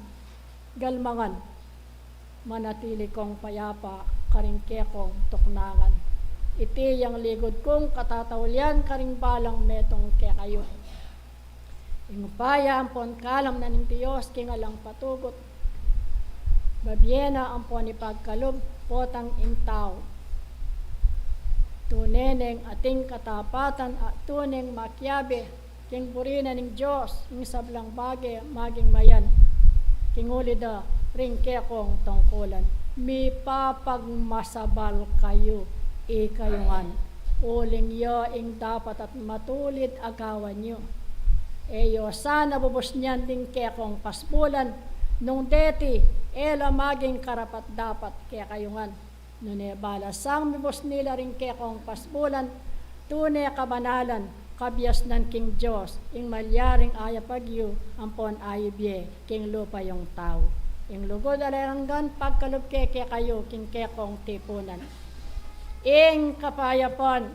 galmangan, manatili kong payapa karing kekong tuknangan. Iti yang ligud kung katataulian karing balang metung kekayu. Ing upaya ampon kalam na ning Dios king alang patugut, babie na ampon ipagkalub potang ing tau. Tune neng ating katapatan a tuneng makiabe king buri na ning Dios, ing sablang bage maging mayan king uli da ring kekong tungkulan. Mipapagmasabal kayu, ikayu ngan. Uling ya ing dapat at matulid a gawan yu. E yu sana bubusnian ding kekong pasbulan, nung deti e la maging karapat-dapat kekayu ngan. Nune balang mibusni la ring kekong pasbulan, tune kabanalan, kabiasnan king Dios, ing malyaring ayapag yu ampon ayub ye king lupa yung tau. Ing lugud alang angga pagkalub ke kekayu king kekong tipunan. Ing kapayapan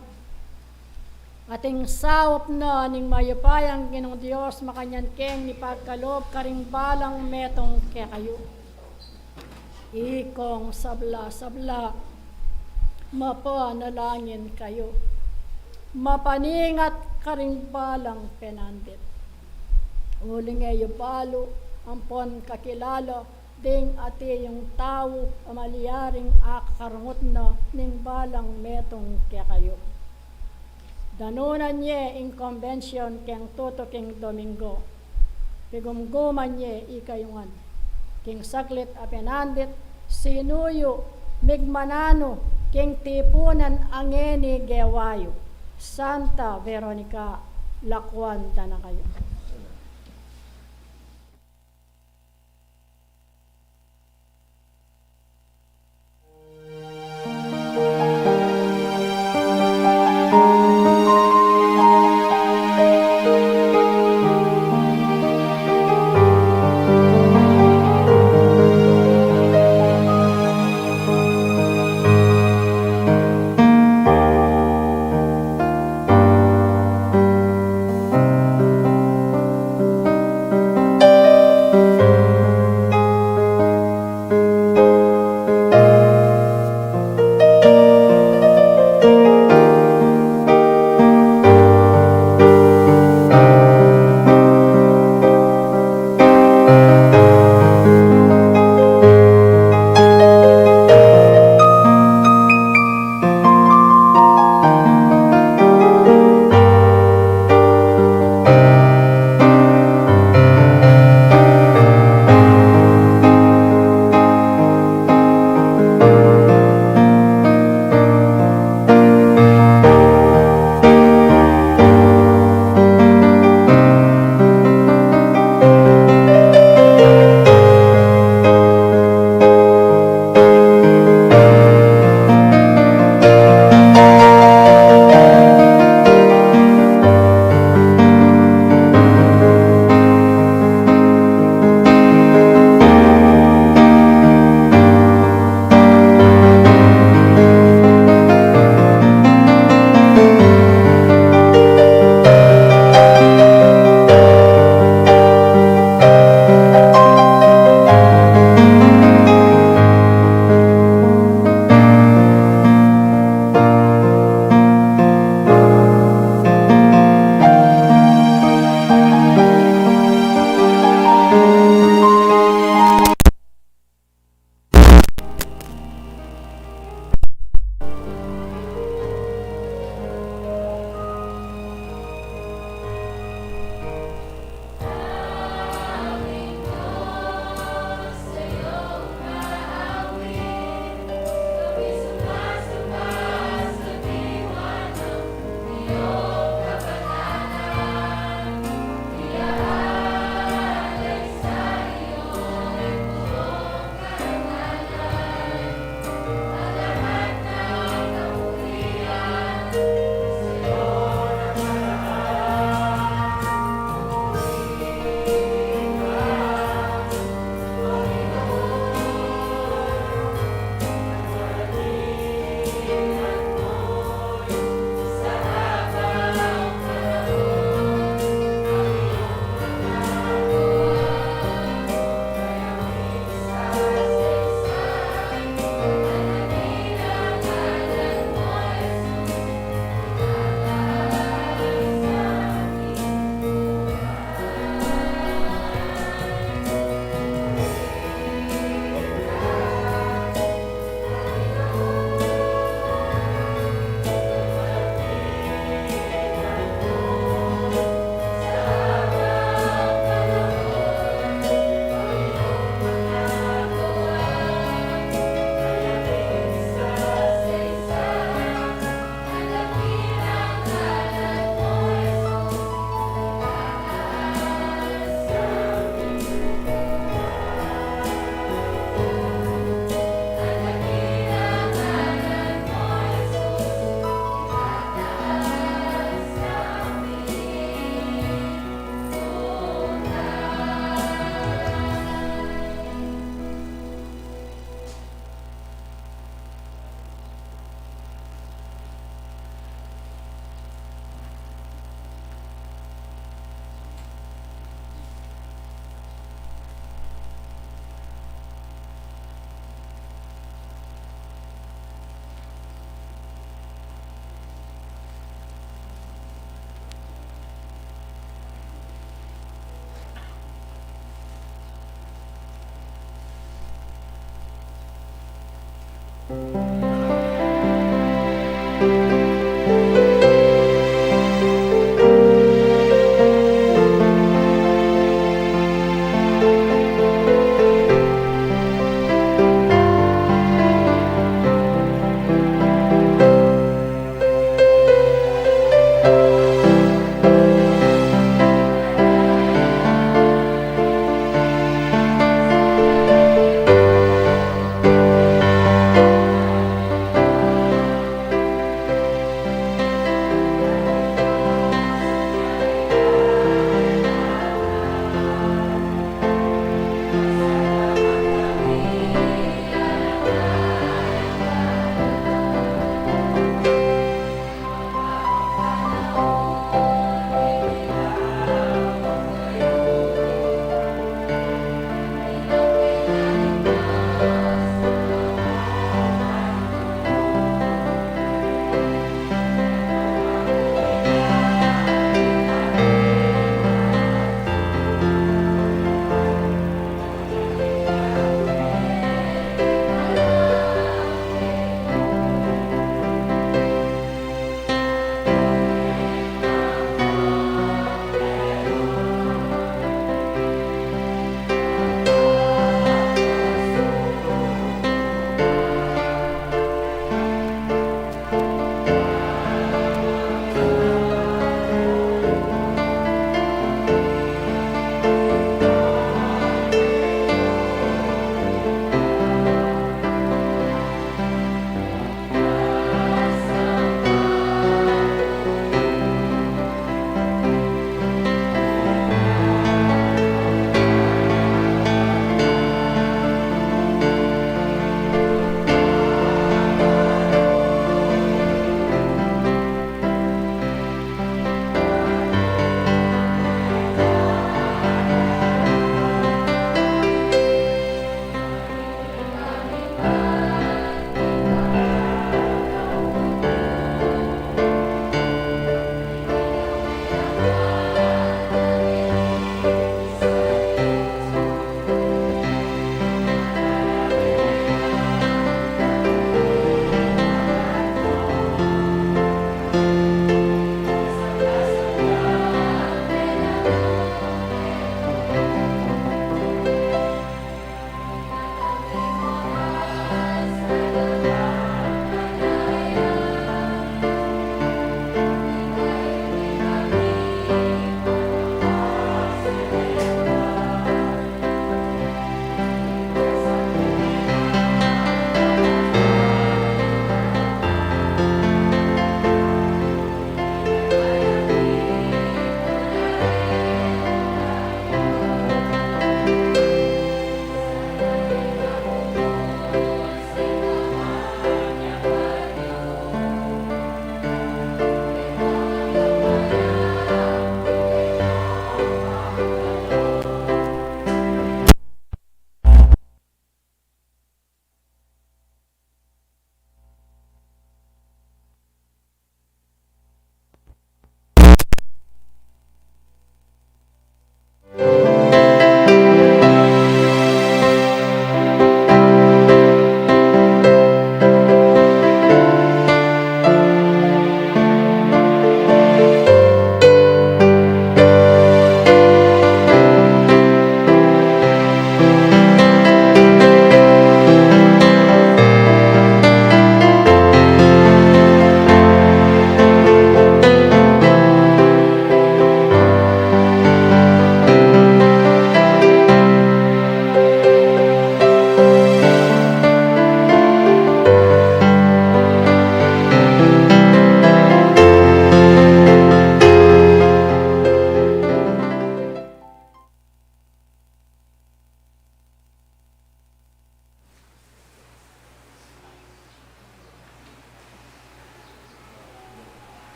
at ing saup na ning mayupayang Ginung Dios makanyan keng ipagkalub karing balang metung kekayu. Ikong sabla-sabla, mapanalangin kayu. Mapaningat karing balang penandit. Uling e yu balu ampon kakilala ding ati yung tau a malyaring akakarungut na ning balang metung kekayu. Danunan ye ing kombensyun keng tutuking Domingo. Pigumguman ye ikayu ngan. King saglit a penandit, sinu yu migmananu king tipunan a ngeni gewa yu. Santa Veronica, lakuan da na kayu.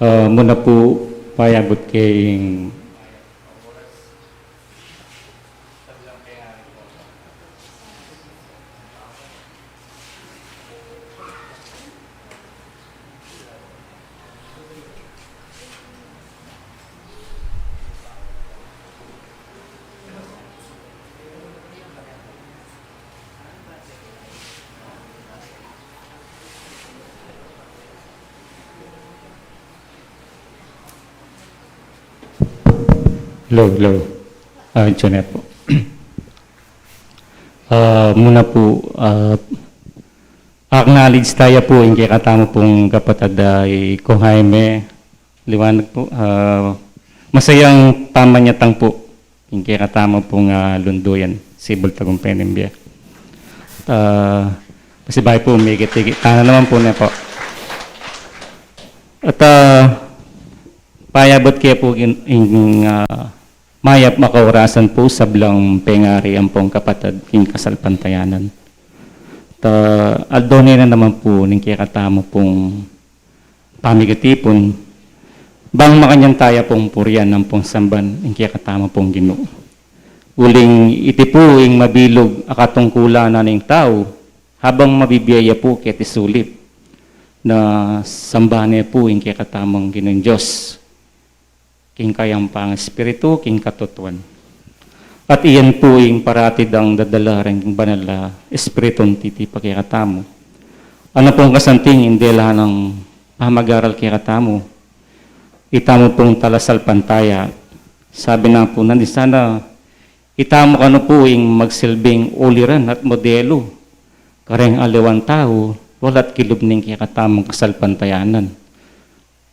Ah, muna pu, payabut ke ing Hello, hello. Ah, John po. Ah, muna po, ah, acknowledge taya po ing kekatamu pung kapatad a i Ko Jaime Liwanag po. Ah, masayang pamanyatang po ing kekatamu pung, ah, lunduyan, Sibul Tagumpay ning Bie. Ah, pasibayu po, migit-igit tana naman po ne po. At, ah, payabut ke po ing, ing, ah, mayap a kaurasan po sablang pengari ampong kapatad king kasalpantayanan. Ta, aldo ne na naman po ning kekatamu pung pamikatipun, bang makanyan taya pung purian ampong samban ing kekatamu pung Ginu. Uling iti po ing mabilug a katungkulan na ning tau, habang mabibie ya po keti sulip, na samban ne po ing kekatamung Ginung Dios king kayang pang-espiritu, king katutuan. At iyan po ing parati dang dadala ring banal a Espiritun titipa kekatamu. Ano pong kasanting ing dela nang pamagaral kekatamu, itamu pung talasalpantaya. Sabi na po nandin, sana itamu kanu po ing magsilbing uliran at modelu kareng aliwang tau, walat kilub ning kekatamung kasalpantayanan.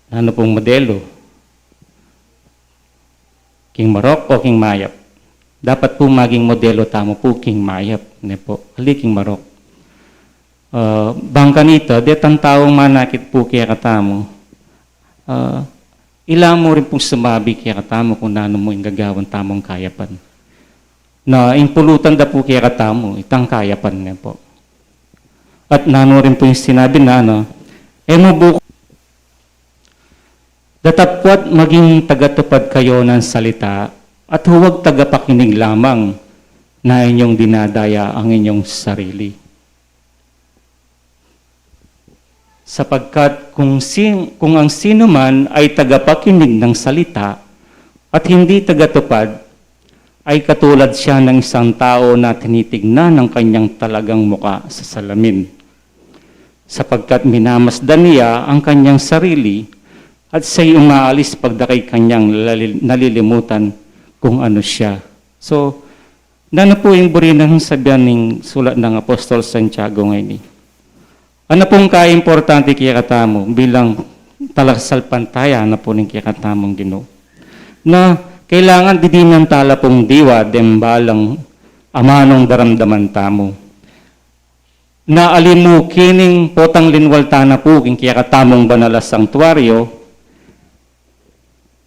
Nanu pung modelu? King marok o king mayap? Dapat po maging modelu tamu po king mayap, ne po. Ali king marok. Ah, bang kanita, detang taung manakit po kekatamu, ah, ila mu rin pong sumabi kekatamu kung nanu mu ing gagawan tamung kayapan. Na ing pulutan da po kekatamu, itang kayapan, ne po. At nanu rin po ing sinabi na, ano, e mu bu-, datapwat maging tagatupad kayo ng salita at huwag tagapakinig lamang na inyong dinadaya ang inyong sarili. Sapagkat kung, sin-, kung ang sino man ay tagapakinig ng salita at hindi tagatupad, ay katulad siya ng isang tao na tinitignan ng kanyang talagang muka sa salamin. Sapagkat minamasdan niya ang kanyang sarili at siya'y umaalis pagdakay kanyang lali-, nalilimutan kung ano siya. So, nanu po ing buri nang sabian ning sulat ng Apostol Santiago ngeni? Ano pong kaimportante kekatamu bilang talasalpantaya na po ning kekatamung Ginu? Na kailangan didinan tala pong diwa deng balang amanung daramdaman tamu. Na ali mu kining potang linwal tana po king kekatamung banal a sangtuaryo,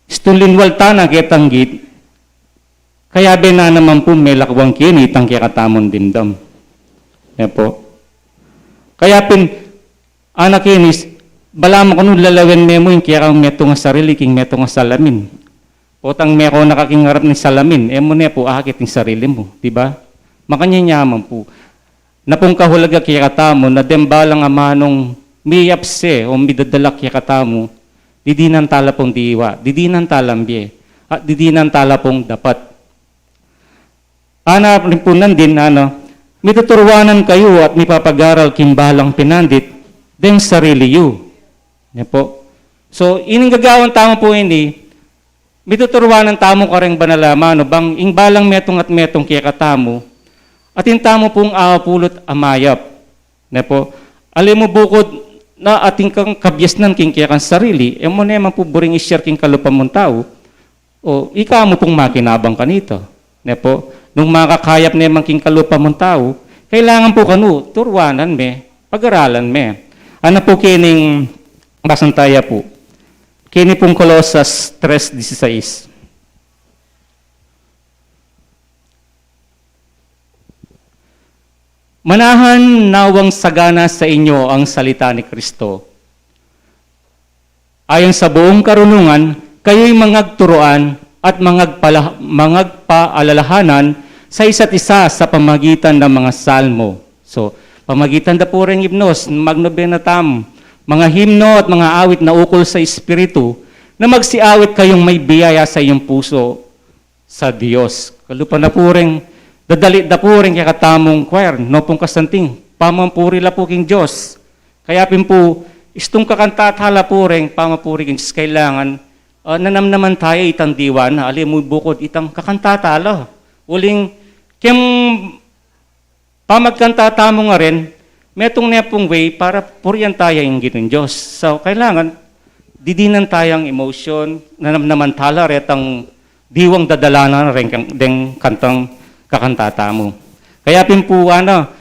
istung linwal tana ketang git, kayabe na naman po melakwang keni itang kekatamung dimdam. Ne po. Kaya pin, ana keni, balamu kanu lalawen me mu ing kekang metung a sarili king metung a salamin. Potang meko na ka king arap ning salamin, e mu ne po akit ing sarili mu, di ba? Makanyan ya man po. Na pung kahulaga kekatamu, na deng balang amanung miyapse o midadala kekatamu, didinan tala pung diwa, didinan tala ing bie, at didinan tala pung dapat. Ana rin po nandin, ano, mituturuanan kayu at mipapagaral king balang pinandit deng sarili yu. Ne po. So, ining gagawan tamu po ini, mituturuanan tamu kareng banal a amanu, bang ing balang metung at metung kekatamu, atin tamu pung apulut a mayap. Ne po, ali mu bukud na atin kang kabiasnan king kekang sarili, e mu ne man po buring i-share king kalupa mung tau, o ika mu pung makinabang kanita. Ne po, nung makakayap ne man king kalupa mung tau, kailangan po kanu, turuanan me, pagaralan me. Ana po kening basang taya po? Keni pung Colosas tres dieciséis. Manahan nawang sagana sa inyo ang salita ni Kristo. Ayon sa buong karunungan, kayo'y mangagturuan at mangagpala-, mangagpaalalahanan sa isa't isa sa pamagitan ng mga salmo. So, pamagitan da po ring himnos, magnobenatam, mga himno at mga awit na ukol sa Espiritu, na magsiawit kayong may biyaya sa iyong puso sa Dios. Kalupa na po ring, dadali da po ring kekatamung choir, no pung kasanting, pamampuri la po king Dios. Kaya pin po, istung kakanta tala po ring pamampuri king Dios, kailangan ah, nanamnaman taya itang diwa na, ali mu bukud itang kakanta tala. Uling, kem pamagkanta tamu ngarin, metung ne pung way para purian taya ing Ginung Dios. So, kailangan, didinan tayang emotion, nanamnaman tala retang diwang dadalanan reng, deng kantang kakanta tamu. Kaya pin pu, ana,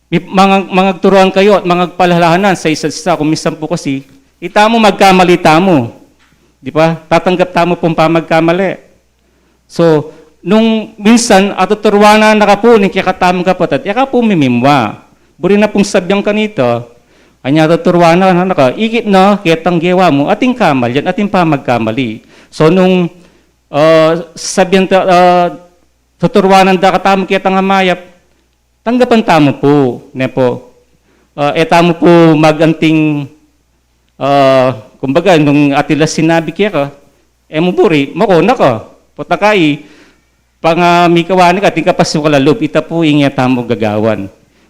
mi-, mangag-, mangagturuan kayu at mangagpalalahanan sa isa't isa, kung minsan pu kasi, itamu magkamali tamu. Di ba? Tatanggap tamu pung pamagkamali. So, nung minsan, atuturuanan na ka pu ning kekatamung kapatad, e ka pu mimimwa. Buri na pung sabian kanita, anya atuturuanan na ka, ikit na, ketang gewa mu, atin kamalian, atin pamagkamali. So, nung, ah, sabian ta, ah, tuturuanan da katamu ketang amayap, tanggapan tamu pu, ne pu. Ah, e tamu pu maganting, ah, kumbaga, nung atin la sinabi keka, e mu buri, mako na ka. Pota kai, panga mikawani ka, atin ka pasukal a lub, ita pu ing e tamu gagawan.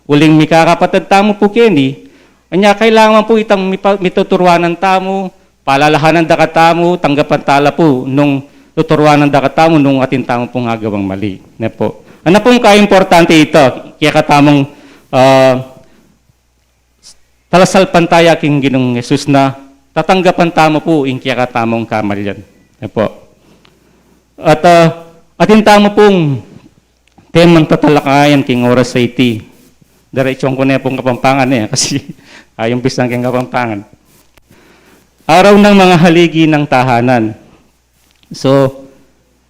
Uling mikakapatad tamu pu keni, anya kailangan pu itang mipa-, mituturuanan tamu, palalahanan da katamu, tanggapan tala pu, nung tuturuanan da katamu, nung atin tamu pung agawang mali. Ne pu. Ana pung kaimportante ita, kekatamung, ah, talasalpantaya king Ginung Jesus na, tatanggapan tamu pu ing kekatamung kamalian. Ne pu. At, ah, atin tamu pung temang tatalakayan king oras a iti. Diretsuan ku ne pung Kapampangan e, kasi ayumpisan king Kapampangan. Araw ng mga haligi ng tahanan. So,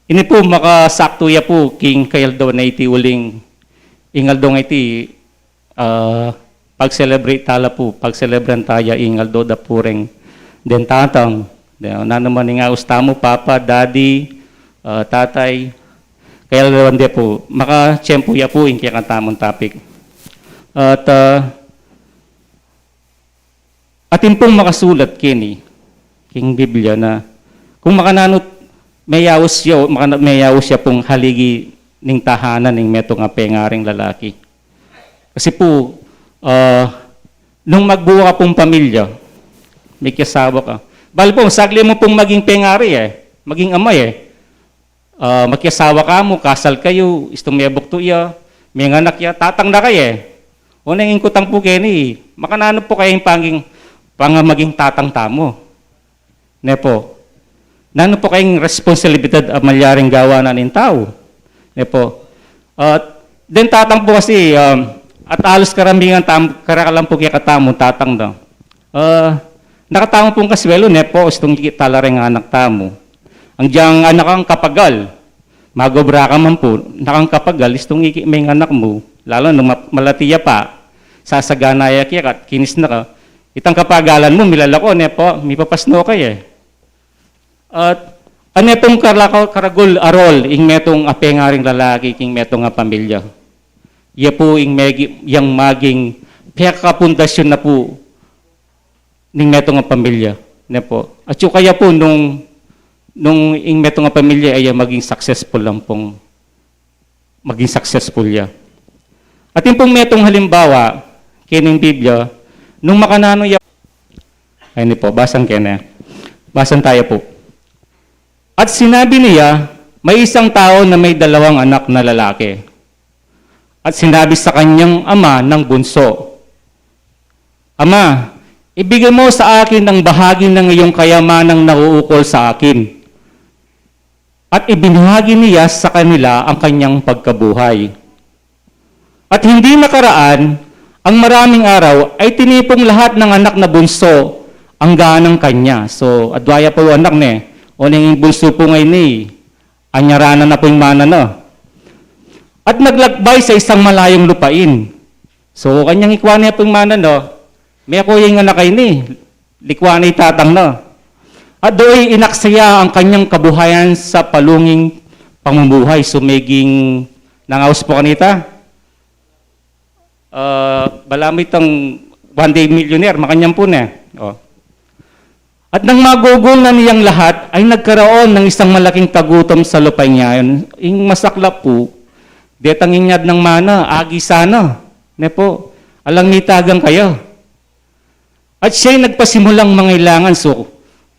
ini pu, makasaktu ya pu king kayaldo na iti uling, ing aldo nga iti, ah, pag-celebrate tala pu, pag-celebran taya ing aldo da pu reng deng tatang. De, nanu man ing aus tamu, papa, daddy, ah, tatay, kayaldo de pu, makatiempo ya pu ing kekatamung topic. At, ah, atin pung makasulat keni, king Biblia na, kung makananu meyaus ya, o makana-, meyaus ya pung haligi ning tahanan ning metung a pengaring lalaki. Kasi pu, ah, nung magbuo ka pung pamilya, mikiasawa ka. Bale pu, saglit mu pung maging pengari e, maging ama e. Ah, makiasawa ka mu, kasal kayu, istung mebuktu ya, menganak ya, tatang na ka e. O neng ing kutang pu keni, makananu pu kaya ing panging, panga maging tatang tamu? Ne pu. Nanu pu kaya ing responsibilidad a malyaring gawan na ning tau? Ne pu. At deng tatang pu kasi, um, at alos karamihan tam-, karakalan pu kekatamu tatang da. Ah, nakatamu pung kasuelu, ne pu, istung ikit tala reng anak tamu. Ang diyang anak ang kapagal, magobra ka man pu, nakang kapagal, istung ikit me ing anak mu, lalu nung ma-, malati ya pa, sasagana ya keka, kinis na ka, itang kapagalan mu, milalako, ne pu, mipapasno ka e. At ane pung karako-, karagul a role ing metung a pengaring lalaki king metung a pamilya. Ya pu ing megi-, yang maging pekapundasyon na pu ning metung a pamilya, ne pu. At yu kaya pu nung, nung ing metung a pamilya ay maging successful lang pung maging successful ya. Atin pung metung halimbawa, kening Biblia, nung makananu ya, ay, ini pu, basan ke ne. Basan taya pu. At sinabi niya, may isang tao na may dalawang anak na lalaki. At sinabi sa kanyang ama ng bunso, "Ama, ibigay mo sa akin ang bahagi ng iyong kayamanang nauukol sa akin." At ibinahagi niya sa kanila ang kanyang pagkabuhay. At hindi nakaraan, ang maraming araw ay tinipong lahat ng anak na bunso ang ganang kanya. So, adwa ya pu anak ne, o neng bunso pu ngeni, anyaranan na pu ing mana na. At naglakbay sa isang malayong lupain. So, kanyang ikwa ne pu ing mana na, meko ya ing anak a ini, likwan na i tatang na. At doy inaksa ya ang kanyang kabuhayan sa palunging pamumuhay. So, meging nangaus pu kanita. Ah, balamu itang one day millionaire, makanyan pu ne. O. At nang magugol na niyang lahat, ay nagkaroon ng isang malaking tagutom sa lupain iyan. Ing masaklap pu, detang inyad nang mana, agi sana. Ne pu, alang mitagan kaya. At siya'y nagpasimulang mangailangan, so,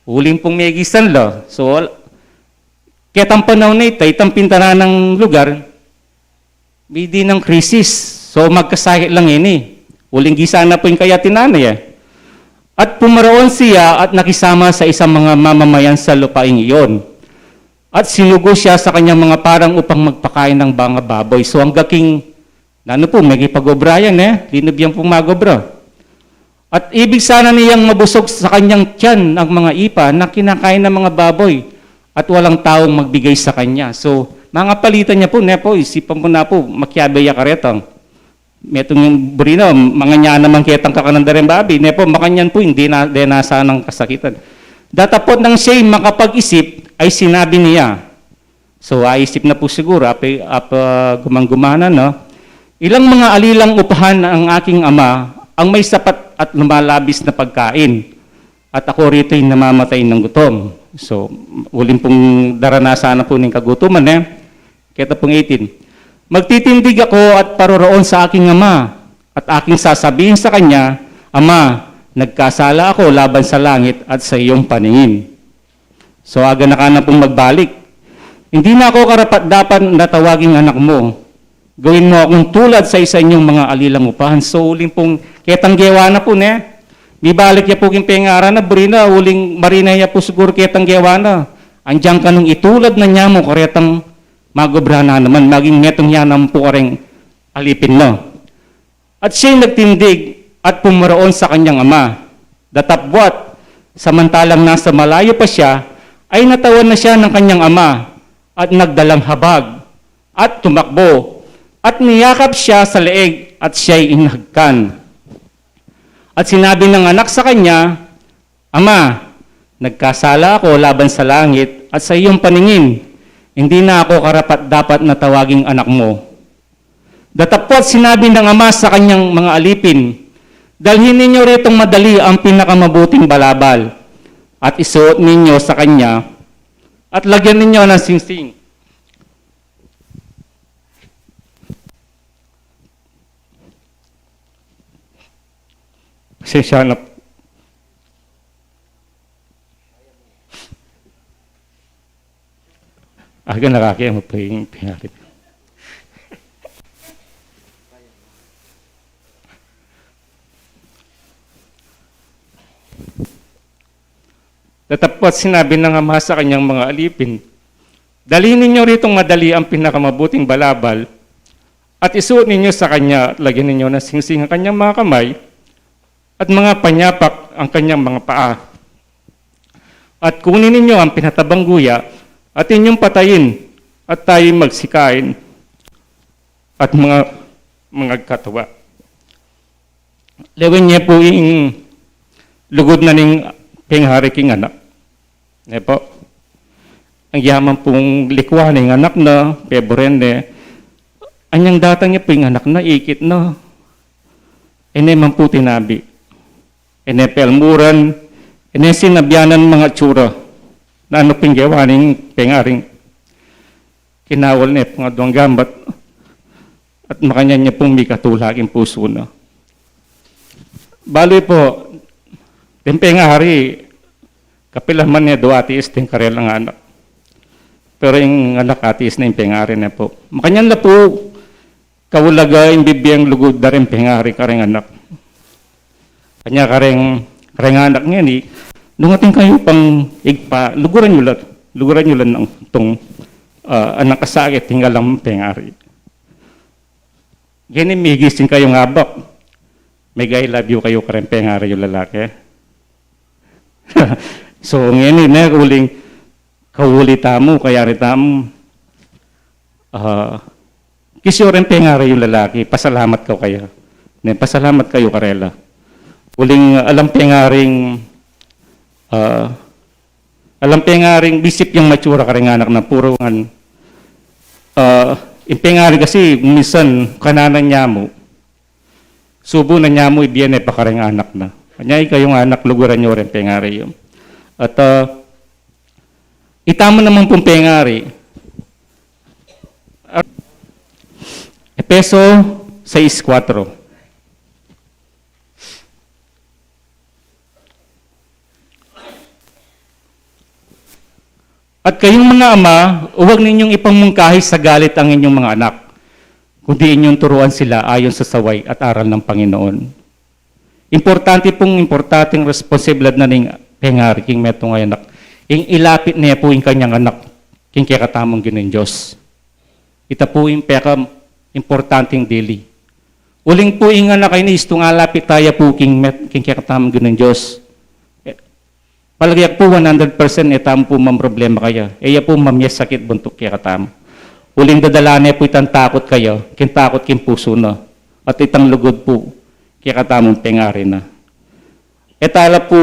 Uling pung megisan la. So, wal-, ketang panaun a ita, itang pintanan nang lugar, midi nang krisis. So, magkasakit la ngeni. Uling gisa na pu ing kayat ning nanay, e. At pumaraon siya at nakisama sa isang mga mamamayan sa lupaing iyon. At sinugo siya sa kanyang mga parang upang magpakain ng mga baboy. So, angga king, nanu pu, mekipag-obra yan, e. Linub yang pung mag-obra. At ibig sana niyang mabusog sa kanyang tiyan ang mga ipa na kinakain ng mga baboy at walang taong magbigay sa kanya. So, mangapalitan ya pu, ne pu, isipan mu na pu, makiabe ya karetang. Metung yang buri na, makanyan naman ketang kakanan da reng babi, ne pu, makanyan pu, ing dina-, dinasan nang kasakitan. Datapot nang siya'y makapag-isip, ay sinabi niya, So, aisip na pu siguru, apa, apa gumang-gumana, no? Ilang mga alilang upahan ang aking ama ang may sapat at lumalabis na pagkain, at ako rito'y namamatay ng gutom. So, uling pung daranasan na pu ning kagutuman, e. Keta pung eighteen, Magtitindig ako at paroroon sa aking ama, at aking sasabihin sa kanya, Ama, nagkasala ako laban sa langit at sa iyong paningin. So, aga na ka na pung magbalik. Hindi na ako karapat-dapat na tawaging anak mo. Gawin mo akong tulad sa isa inyong mga alilang upahan. So, uling pung ketang gewa na pu, ne? Mibalik ya pu king pengaran na, buri na, uling marine ya pu siguru ketang gewa na. Andiyan ka nung itulad na niya mu karetang mag-obra na naman, maging metung ya naman pu kareng alipin na. At siya'y nagtindig at pumaraon sa kanyang ama. Datapwat, samantalang nasa malayo pa siya, ay natawan na siya ng kanyang ama at nagdalang habag at tumakbo at niyakap siya sa leeg at siya'y inhagkan. At sinabi ng anak sa kanya, Ama, nagkasala ako laban sa langit at sa iyong paningin. Hindi na ako karapat-dapat na tawaging anak mo. Datapwat sinabi ng ama sa kanyang mga alipin, Dalhin ninyo ritong madali ang pinakamabuting balabal at isuot ninyo sa kanya at lagyan ninyo ng singsing. Pasensya na. Aga na kaki ang maplaying pingalit. Datapwat sinabi ng ama sa kanyang mga alipin, Dalhin ninyo ritong madali ang pinakamabuting balabal at isuot ninyo sa kanya at lagyan ninyo ng singsing ang kanyang mga kamay at mga panyapak ang kanyang mga paa. At kunin ninyo ang pinatabang guya at inyong patayin at tayo'y magsikain at mga, mangagkatuwa. Lawen ye pu ing lugud na ning pengari king anak. Ne pu? Ang yaman pung likwan ning anak na, peboren ne. Anyang datang ya pu ing anak na, ikit na. E ne man pu tinabi. E ne pelmuran, e ne sinabyanan manga tsura. Nanu pung gewa ning pengaring Kinawal ne pung aduang gambat at makanyan ne pung mikatula king pusu na. Balu pu, deng pengari, kapilan man ne du atiis deng karelang anak. Pero ing anak atiis ne ing pengari ne pu. Makanyan la pu, kaulaga ing bibieng lugud da ring pengari kareng anak. Kanya kareng, kareng anak ngeni, nung atin kayu pang igpa, luguran yu la, luguran yu la nang tung, ah, anak asakit, ing alang pengari. Ngeni migising kayung abak, meg-I love you kayu kareng pengari yung lalaki. So, ngeni, ne, uling, kauli tamu, kayari tamu, ah, kisiyu reng pengari yung lalaki, pasalamat kayu kaya. Ne, pasalamat kayu karela. Uling alang pengaring, ah, alang pengaring bisip yang matsura kareng anak na purungan. Ah, ing pengari kasi, minsan, kananan ya mu. Subu na niya mu ibie ne pa kareng anak na. Kanya ikayung anak, luguran yu reng pengari yu. At, ah, itamu naman pung pengari. Efeso sais kuatro. At kayong mga ama, huwag ninyong ipamungkahi sa galit ang inyong mga anak, kundi inyong turuan sila ayon sa saway at aral ng Panginoon. Importante pung, importanteng responsibilidad na ning pengari king metung a anak, ing ilapit ne pu ing kanyang anak king kekatamung Ginung Dios. Ita pu ing peka importanteng dili. Uling pu ing anak a ini istung alapit taya pu king met, king kekatamung Ginung Dios. E, palage ku pu one hundred percent e tamu pu mamroblema kaya. E ya pu mamie sakit buntuk kekatamu. Uling dadala ne pu itang takut kaya, king takut king pusu na. At itang lugud pu kekatamung pengari na. E tala pu,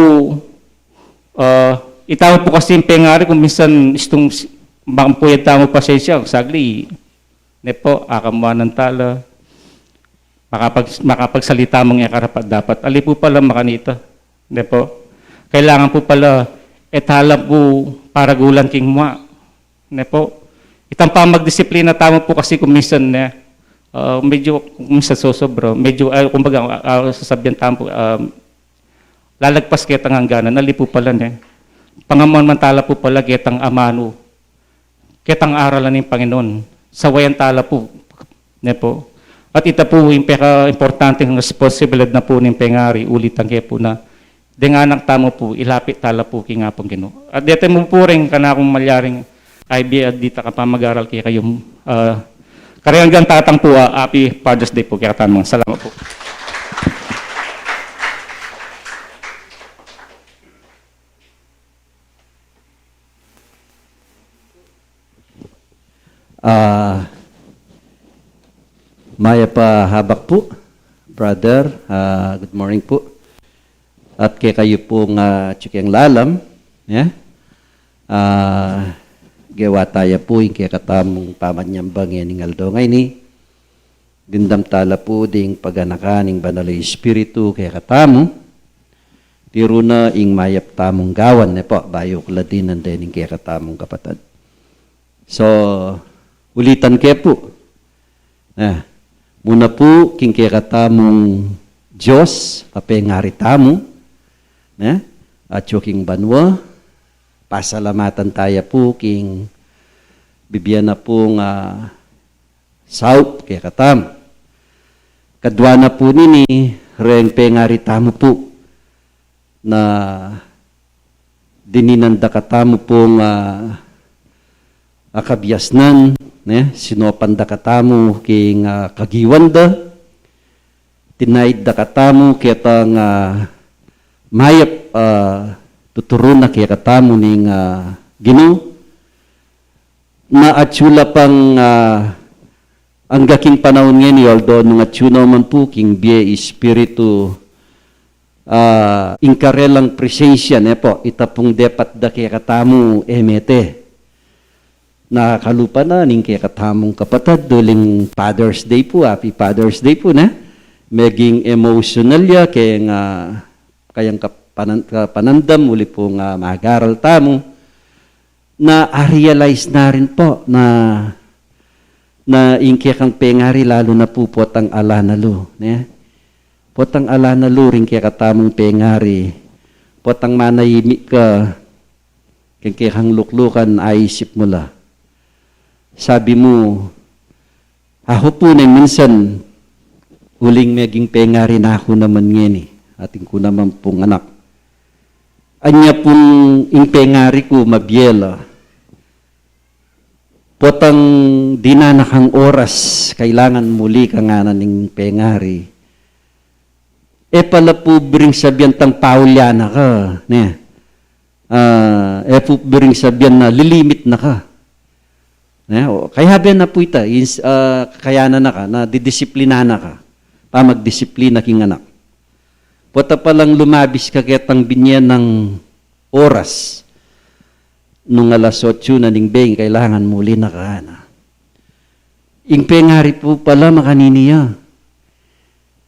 ah, ita pu kasi ing pengari kung minsan istung s-, bang pu e tamu pasensya, sagli, ne pu, akamuanan tala, makapag-, makapagsalita mung e karapat-dapat. Ali pu pala makanita, ne pu. Kailangan pu pala, e tala pu paragulan king mua, ne pu. Itang pamagdisiplina tamu pu kasi kung minsan, ne, ah, medyo, kung minsan sosobra, medyo, ah, kumbaga, ah, ah, sasabihan tamu pu, ah, lalagpas ketang angganan, ali pu pala, ne. Pangamuan man tala pu pala ketang amanu, ketang aralan ning Panginoon, sawayan tala pu, ne pu. At ita pu ing peka-importanteng responsibilidad na pu ning pengari, ulitan ke pu na, deng anak tamu pu, ilapit tala pu king Apung Ginu. At dete mu pu ring kanakung malyaring I B at dita kapamag-aral kekayu, ah, karelang tatang pu, ah, Happy Father's Day pu kekatamung. Salamat pu. Ah, mayap a abak pu, brother. Ah, good morning pu. At kekayu pung, ah, atyu keng lalam, ya. Ah, gewa taya pu ing kekatamung pamanyambang ngening aldo ngeni. Dimdam tala pu ding paganakan ning Banal a Espiritu kekatamu, tiru na ing mayap tamung gawan, ne pu, bayu ku la dinan dening kekatamung kapatad. So, ulitan ke pu. Na, muna pu king kekatamung Dios a pengari tamu, ne, atyu king banua, pasalamatan taya pu king bibie na pung, ah, saup kekatamu. Kadua na pu nini, reng pengari tamu pu na dininan da katamu pung, ah, akabiasnan, ne, sinopan da katamu king, ah, kagiwan da, tinaid da katamu ketang, ah, mayap, ah, tuturun na kekatamu ning, ah, Ginu, na atyu la pang, ah, angga king panaun ngeni, although nung atyu na man pu king bie Espiritu, ah, ing karelang presensya, ne pu, ita pung depat da kekatamu e mete. Na kalupa na ning kekatamung kapatad, uling Father's Day pu, Happy Father's Day pu, ne? Meging emotional ya, keng, ah, kayang kapanan-, kapanandam, uli pung mag-aral tamu. Na a-realize na rin pu na, na ing kekang pengari lalu na pu potang ala na lu, ne? Potang ala na lu ring kekatamung pengari, potang manahimik ka, keng kekang luklukan, aisip mu la. Sabi mu, Aku pu neng minsan, uling meging pengari na ku naman ngeni, atin ku naman pung anak. Anya pung ing pengari ku mabie la. Potang dinan na kang oras, kailangan muli ka ngana ning pengari. E pala pu biring sabian tang paulya na ka, ne? Ah, e pu biring sabian na lilimit na ka. Ne? O, kayabe na pu ita, ins-, ah, kakayanan na ka, na didisiplina na ka. Pamagdisiplina king anak. Pota palang lumabis ka ketang binye nang oras. Nung alas otsu na ning beng, kailangan muli na ka na. Ing pengari pu pala makanini ya.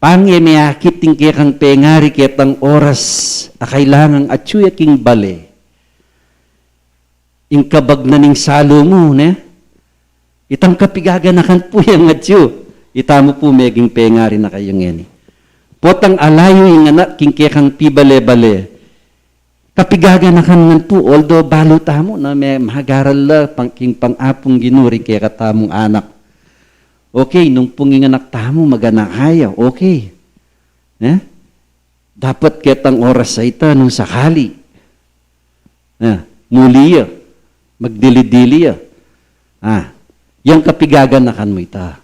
Pang e meakit ing kekang pengari ketang oras a kailangang atyu ya king bale. Ing kabag na ning salu mu, ne? Itang kapigaganakan pu yang atyu. Ita mu pu meging pengari na kayu ngeni. Potang alayu ing anak king kekang pibale-bale. Kapigaganakan ngan pu, although balu tamu na me-, magaral la pang-, king pang-apung Ginu ring kekatamung anak. Okay, nung pung ing anak tamu, maganaka ya, okay. Eh? Dapat ketang orasa ita nung sakali. Eh, muli ya, magdili-dili ya. Ah, yang kapigaganakan mu ita.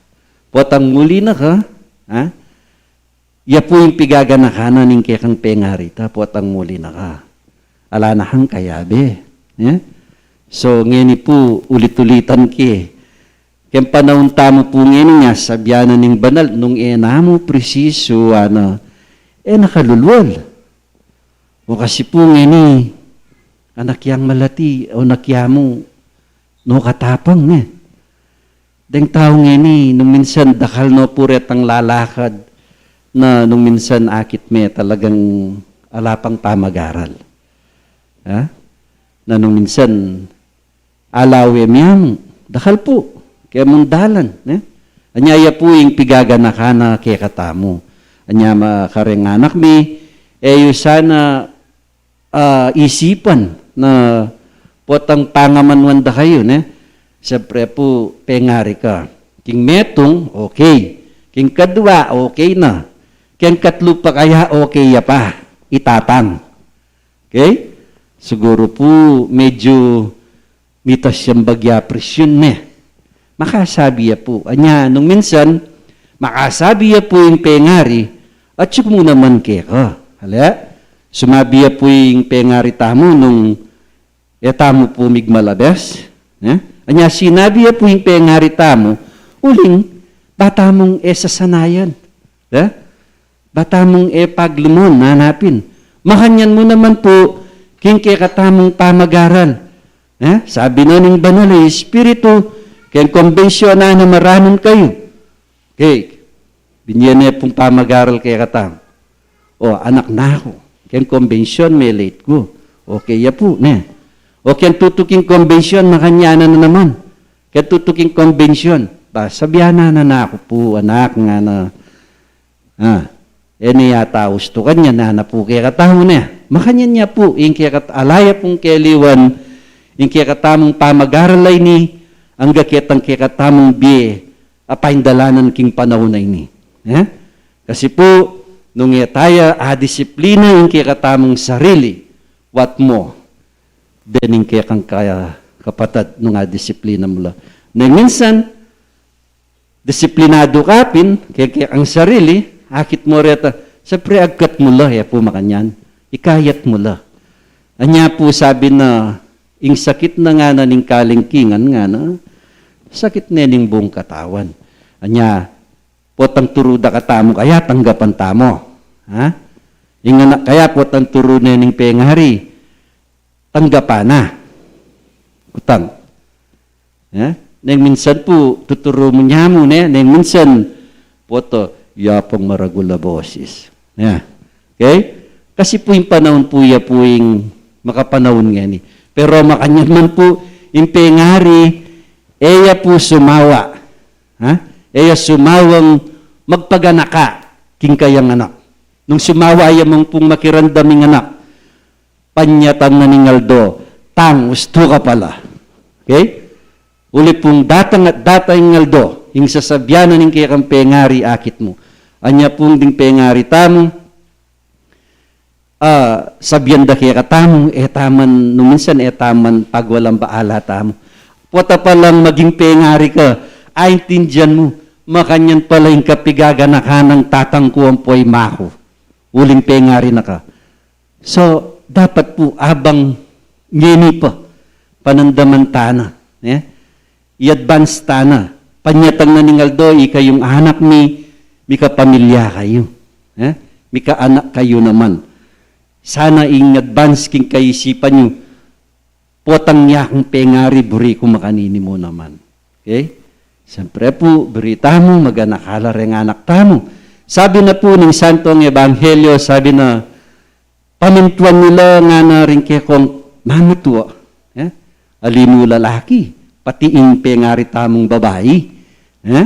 Potang muli na ka, ah, ya pu ing pigaganakan na ning kekang pengari ita, potang muli na ka. Ala na kang kayabe. Eh? So, ngeni pu, ulit-ulitan ke. Keng panaun tamu pu ngeni, nya sabian na ning banal, nung e namu prisisu, ana, e na kalulwal. O kasi pu ngeni, anak yang malati, o anak ya mu, no katapang, ne. Deng tau ngeni, nung minsan dakal no pu retang lalakad, na nung minsan akit me talagang ala pang pamagaral. Ha? Na nung minsan, ala we miyamu, dakal pu, kaya mung dalan, ne? Anya ya pu ing pigaganakan na kekatamu. Anya makareng anak mi, e yu sana, ah, isipan na potang pangamanuan da kayu, ne? Siyempre pu, pengari ka. King metung, okay. King kadwa, okay na. King katlu pa kaya, okay ya pa. Itatang. Okay? Siguru pu, medyo mitas yang bagya presyun ne. Makasabi ya pu. Anya, nung minsan, makasabi ya pu ing pengari, atsuk mu naman keka. Hala? Sumabi ya pu ing pengari tamu nung e tamu pu migmalabes. Ne? Anya, sinabi ya pu ing pengari tamu, uling, ba tamung e sasanayan. Eh? Ba tamung e paglumon, nanapin. Makanyan mu naman pu, king kekatamung pamagaral. Eh? Sabi na ning banal a Espiritu, keng kombensyon na maranun kayu. Okay. Binye ne pung pamagaral kekatamu. O, anak na ku. Keng kombensyon, me-late ku. Okay ya pu, ne? O, keng tutuking kombensyon, makanyan na naman. Keng tutuking kombensyon. Ba, sabian na na ku pu, anak, ngana. Ah, e ne yata ustukan ya, nana pu kekatamu ne. Makanyan ya pu, ing kekat-, ala ya pung keliwan, ing kekatamung pamagaral a ini, angga ketang kekatamung bie, a paindalanan king panaun a ini. Eh? Kasi pu, nung e taya adisiplina ing kekatamung sarili, what more? Dening kekang kaya kapatad nung adisiplina mu la. Neng minsan, disiplinadu ka pin, kekang sarili, akit mu reta, siyempre agkat mu la, e pu makanyan, ikayat mu la. Anya pu sabi na, ing sakit na ngana ning kalingkingan ngana, sakit ne ning buung katawan. Anya, potang turu da katamu, kaya tanggapan tamu. Ha? Ing anak kaya potang turu ne ning pengari, tanggapan na. Kutang. Eh? Neng minsan pu, tuturu mu nyamu, ne? Neng minsan, poto, ya pung maragul a bosis. Eh? Okay? Kasi pu ing panaun pu ya pu ing makapanaun ngeni. Pero makanyan man pu, ing pengari, e ya pu sumawa. Ha? E ya sumawang magpaganaka, king kayang anak. Nung sumawa ya mu pung makiramdam ing anak, panyatang na ning aldo, tang, ustu ka pala. Okay? Uli pung datang at datang ing aldo, ing sasabian na ning kekang pengari akit mu. Anya pung ding pengari tamu, ah, sabian da kekatamu, e taman, nung minsan e taman pagwalang baala tamu. Pota palang maging pengari ka, aintindian mu, makanyan pala ing kapigaganakan nang tatang ku ampo ima ku. Uling pengari na ka. So, dapat pu abang ngeni pa, panandaman tana, ne? I-advance tana. Panyatang na ning aldo, ikayung anak mi, mikapamilya kayu. Ne? Mikaanak kayu naman. Sana ing advance king kaisipan yu, potang ya kung pengari, buri ku makanini mu naman. Okay? Siyempre pu, buri tamu, maganaka la reng anak tamu. Sabi na pu ning Santong Ebanghelyo, sabi na, pamintuan mu la ngana ring kekong mamatua. Eh? Ali mu lalaki, pati ing pengari tamung babai. Eh?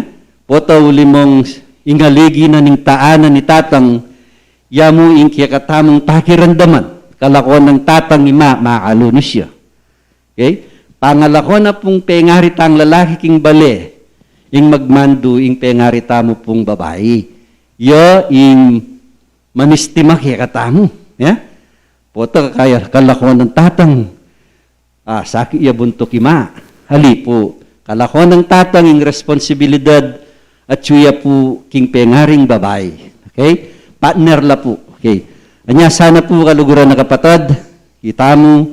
Pota uli mung ingaligi na ning taanan ni tatang, ya mu ing kekatamung pakiramdaman. Kalako nang tatang ima, makalunus ya. Okay? Pangalako na pung pengari tang lalaki king bale, ing magmandu ing pengari tamu pung babai. Ya ing manistima kekatamu. Ya? Pota kaya kalako nang tatang, ah, saki ya buntuk ima. Ali pu, kalako nang tatang ing responsibilidad, atyu ya pu king pengaring babai. Okay? Partner la pu. Okay. Anya sana pu, kaluguran a kapatad, itamu,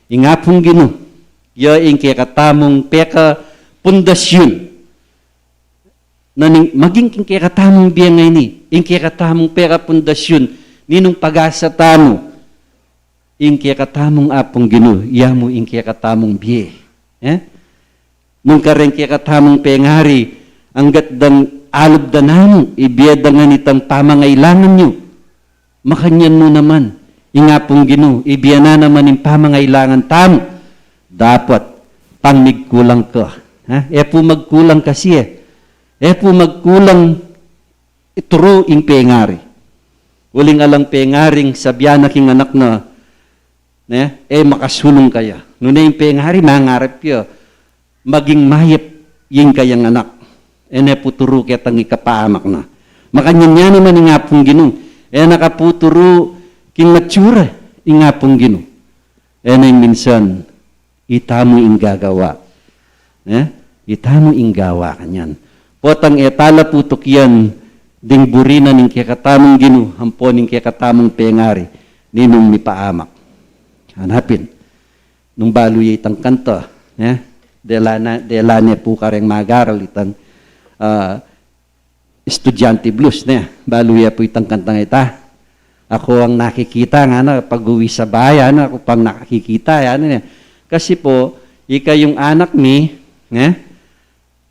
ing Apung Ginu, ya ing kekatamung peka pundasyun. Na ning, maging king kekatamung bie ngeni, ing kekatamung peka pundasyun, ninung pag-asa tamu, ing kekatamung Apung Ginu, ya mu ing kekatamung bie. Eh? Nung kareng kekatamung pengari, anggat dang alub da namu, ibie da ngeni itang pamangailangan yu. Makanyan mu naman, ing Apung Ginu, ibie na naman ing pamangailangan tamu. Dapat, pang migkulang ka. Ha? E pu magkulang kasi e. E pu magkulang ituru ing pengari. Uling alang pengaring sabian na king anak na, ne, e makasulung kaya. Nune ing pengari, mangarap ya maging mayap ing kayang anak. E ne pu turu ketang ikapamak na. Makanyan ya naman ing Apung Ginu. E na ka pu turu king matsura ing Apung Ginu. E na ing minsan, itamu ing gagawa. Ne? Itamu ing gawa kanyan. Potang e tala pu tukian ding buri na ning kekatamung Ginu, ampo ning kekatamung pengari, ninung mipaamak. Hanapin. Nung balu ya itang kanta, ne? Dela na, dela ne pu kareng magaral itang, ah, estudyante blues, ne? Balu ya pu itang kantang ita. Ako ang nakikita, ngana, pag-uwi sa bayan, ako pang nakikita, yan, ne? Kasi pu, ikayung anak mi, ne?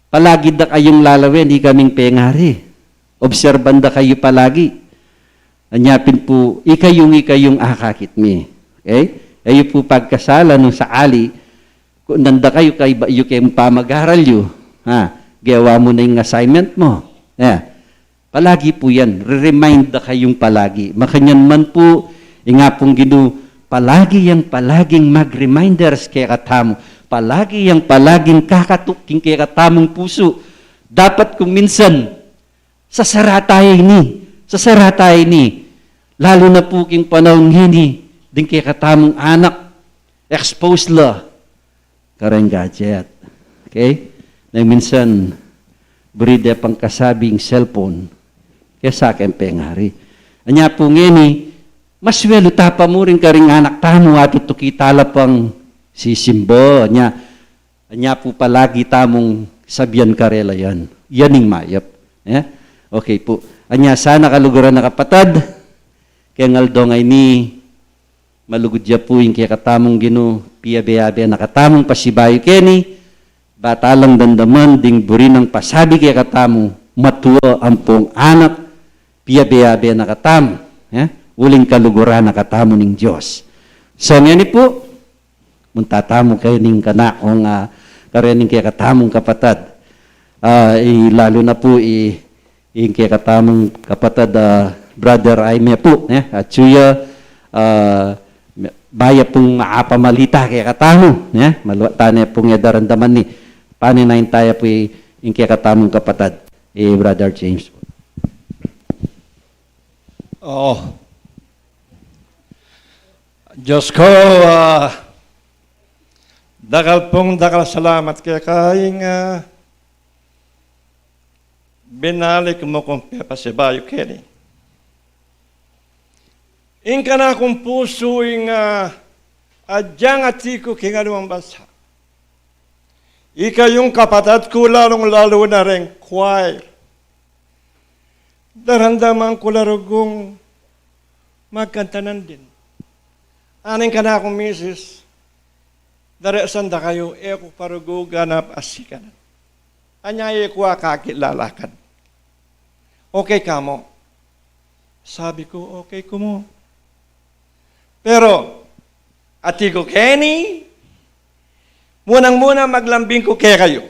Palagi da kayung lalawen, ikaming pengari. Obserban da kayu palagi. Anya pin pu, ikayung, ikayung akakit mi. Okay? E yu pu pagkasala nung sakali, ku nanda kayu, kaybat yu keng pamagaral yu. Ha? Gewa mu na ing assignment mu. Yeah. Palagi pu yan. Re-remind da kayung palagi. Makanyan man pu, ing Apung Ginu, palagi yang palaging mag-reminders kekatamu. Palagi yang palaging kakatuk king kekatamung pusu. Dapat kung minsan, sasara taya ini. Sasara taya ini. Lalu na pu king panaun ngeni, ding kekatamung anak, expose la kareng gadget. Okay? Nang minsan, buri de pang kasabi ing cellphone kesa keng pengari. Anya pu ngeni, mas welu tapa mu rin karing anak tamu, atu tuki tala pang sisimba, anya, anya pu palagi tamung sabian karela yan. Yan ing mayap. Eh? Okay pu. Anya sana kaluguran a kapatad, keng aldo ngeni, malugud ya pu ing kekatamung Ginu, piabe-abe na katamung pasibayu keni, ba talang damdaman ding buri nang pasabi kekatamu, matua ampong anak, piabe-abe na katamu, eh? Uling kaluguran na katamu ning Dios. So, ngeni pu, munta tamu keni ning kanakung, ah, karening kekatamung kapatad. Ah, i, lalu na pu i, ing kekatamung kapatad, ah, Brother Jaime pu, ne? Atyu ya, ah, baya pung mapamalita kekatamu, ne? Maluat tane pung e daramdaman ini. Pane na ing taya pu i, ing kekatamung kapatad, i Brother James pu. Oh. Dios ku, ah, dakal pung dakal salamat keka ing, ah, binalik mu kung pepasibayu keni. Ing kanakung pusu ing, ah, adyang ati ku king anuang bansa. Ikayung kapatad ku, lalung-lalu na reng choir. Daramdaman ku la rugung magkantanan din. Aning kanakung misis, daresan da kayu, e ku pa rugu ganap a sikanan. Anya e ku akakit lalakad. Okay ka mu? Sabi ku, okay ku mu. Pero, ati ku keni, munang-muna maglambing ku kekayu.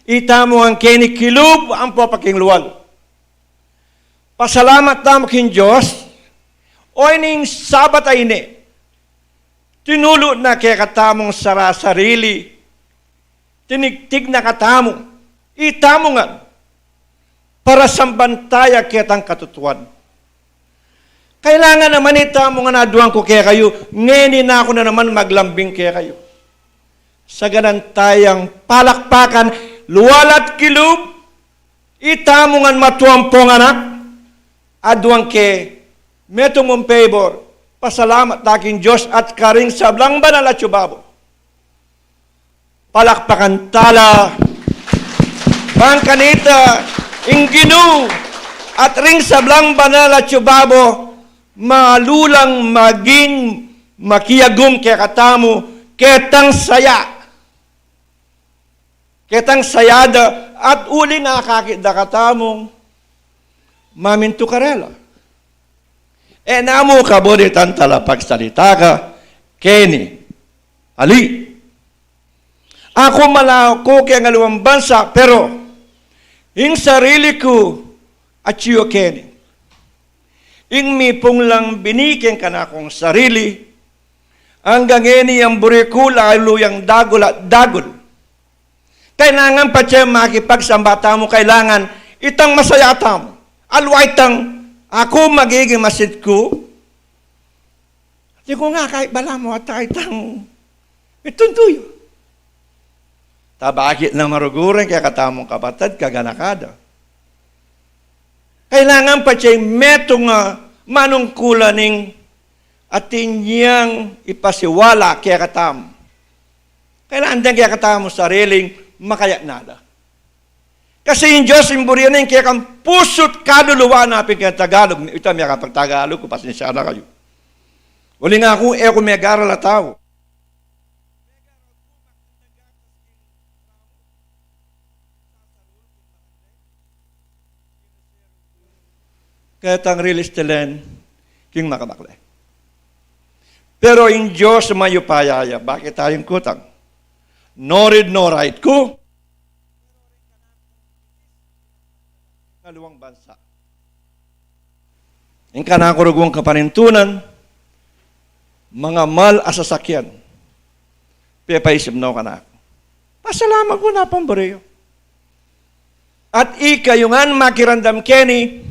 Itamu ang keni kilub ampo pakilual. Pasalamat tamu king Dios, O ining Sabat a ini, tinulu na kekatamung sarasarili, tinigtig na katamu, itamu ngan, para sambantaya ketang katutuan. Kailangan naman itamu ngan aduan ku kekayu, ngeni na ku na naman maglambing kekayu. Saganantayang palakpakan, lualat kilub, itamu ngan matuang pung anak, aduan ke metung mung pabor, pasalamat da king Dios at karing sablang banal a atsu babo. Palakpakan tala, bang kanita, ing Ginu, at ring sablang banal a atsu babo, malulang maging makiagum kekatamu, ketang saya, ketang saya da, at uling akakit da katamung mamintu karela. E na mu kabud itang talapagsalita ka keni, ali. Aku malako keng aliwang bansa, pero ing sarili ku atyu ya keni. Ing mipung lang bini keng kanakung sarili, anggang ngeni yang buri ku lalu yang dagul at dagul. Kailangan patse makipagsamba tamu, kailangan itang masaya tamu. Aliwa itang aku magiging masid ku, di ku nga kahit balamu at itang mituntuyo. Tabakit na maruguring kekatamung kapatad, kaganaka da. Kailangan patse metung a manungkulan ing atin yang ipasiwala kekatamu. Kailangan deng kekatamung sariling makayatna da. Kasi ing Dios ing buri na ing kekang pusu't kaluluwa na pin keng Tagalog. Ita, miyakapag-Tagalog ku, pasensya na kayu. Uling aku, e ku megaral a tau. Ketang release telen king makabakle. Pero ing Dios mayupaya ya, bakit tayung kutang? No read, no write ku. Kaluang bansa. Ing kanaku rugung kapanintunan, mangamal a sasakyan. Pepaisip no kanaku. Pasalamat ku na pamburi yu. At ikayu ngan makiramdam keni,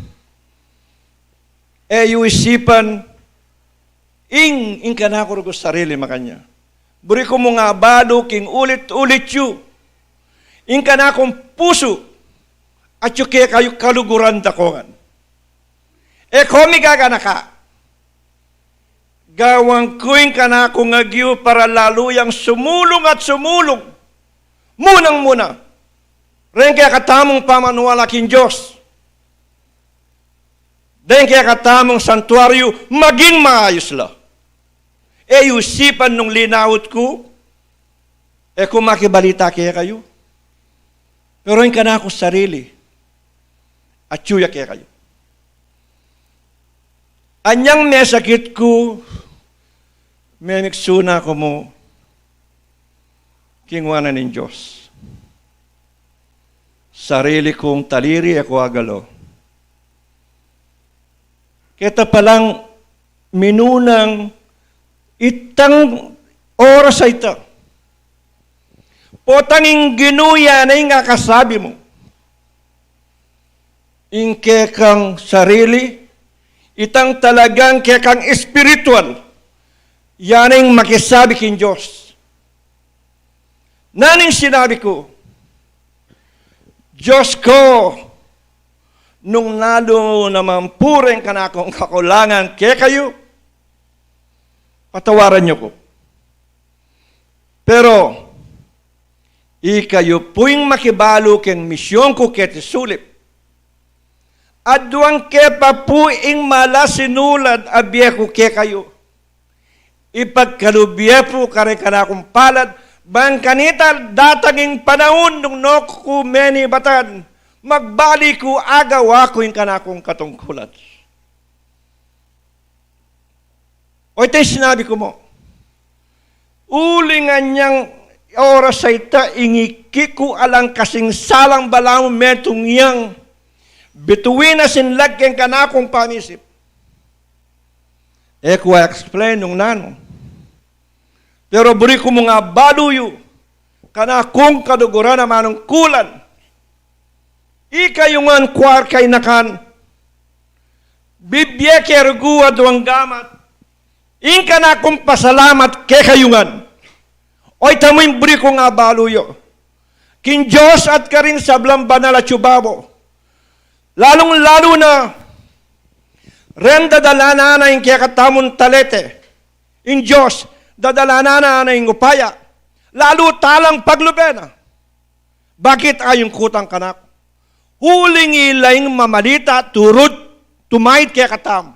e yu isipan ing, ing kanaku rugung sarili makanyan. Buri ku mung abalu king ulit-ulit yu. Ing kanakung pusu, atyu kekayu kaluguran da ko ngan. E ko migaganaka. Gawan ku ing kanakung agyu para lalu yang sumulung at sumulung. Munang-muna, reng kekatamung pamaniwala king Dios. Deng kekatamung santuaryu, maging maayus la. E yu isipan nung linaut ku, e ku makibalita kekayu. Pero ing kanaku sarili, atyu ya kekayu. Anyang mesakit ku, memiksu na ku mu king wanan ning Dios. Sarili kung taliri, e ku agalo. Keta palang minunang itang oras a ita. Potang ing Ginu ya na ing akasabi mu. Ing kekang sarili, itang talagang kekang espiritual, ya na ing makisabi king Dios. Nanu ing sinabi ku? Dios ko, nung lalu naman pu reng kanakung kakulangan kekayu, patawaran yu ku. Pero ikayu pu ing makibalu keng misyun ku keti sulip. Aduan ke pa pu ing mala sinulat a bie ku kekayu. Ipagkalub ye pu kareng kanakung palad, bang kanita datang ing panaun nung nu ku menibatan, magbalik ku agawa ku ing kanakung katungkulan. O ita ing sinabi ku mu, uling anyang oras a ita, ing iki ku alang kasing salang balamu metung yang bituin a sinlag keng kanakung pamisip. E ku explain nung nanu. Pero buri ku mung abalu yu, kanakung kaluguran a manungkulan. Ikayu ngan kuarka inakan, bibie ke rugu aduang gamat, ing kanakung pasalamat kekayu ngan. O itamu ing buri kung abalu yu. King Dios at karing sablang banal a tsu babo. Lalung-lalu na, reng dadalanan na ing kekatamung talete. Ing Dios, dadalanan na ing upaya. Lalu talang paglube na. Bakit ayung kutang kanaku? Uling ila ing mamalita, turut, tumaid kekatamu.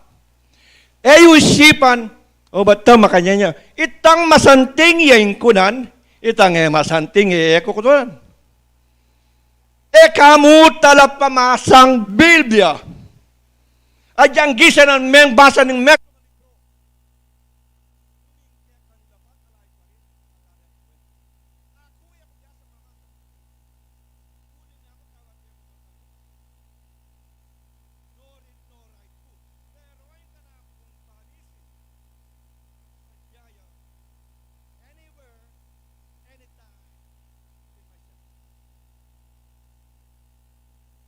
E yu isipan, o bata makanyan ya, itang masanting ya ing kunan, itang e masanting ya e kukutunan. E kamu talapamasang Biblia. Agyang gisa nang meng basa ning me-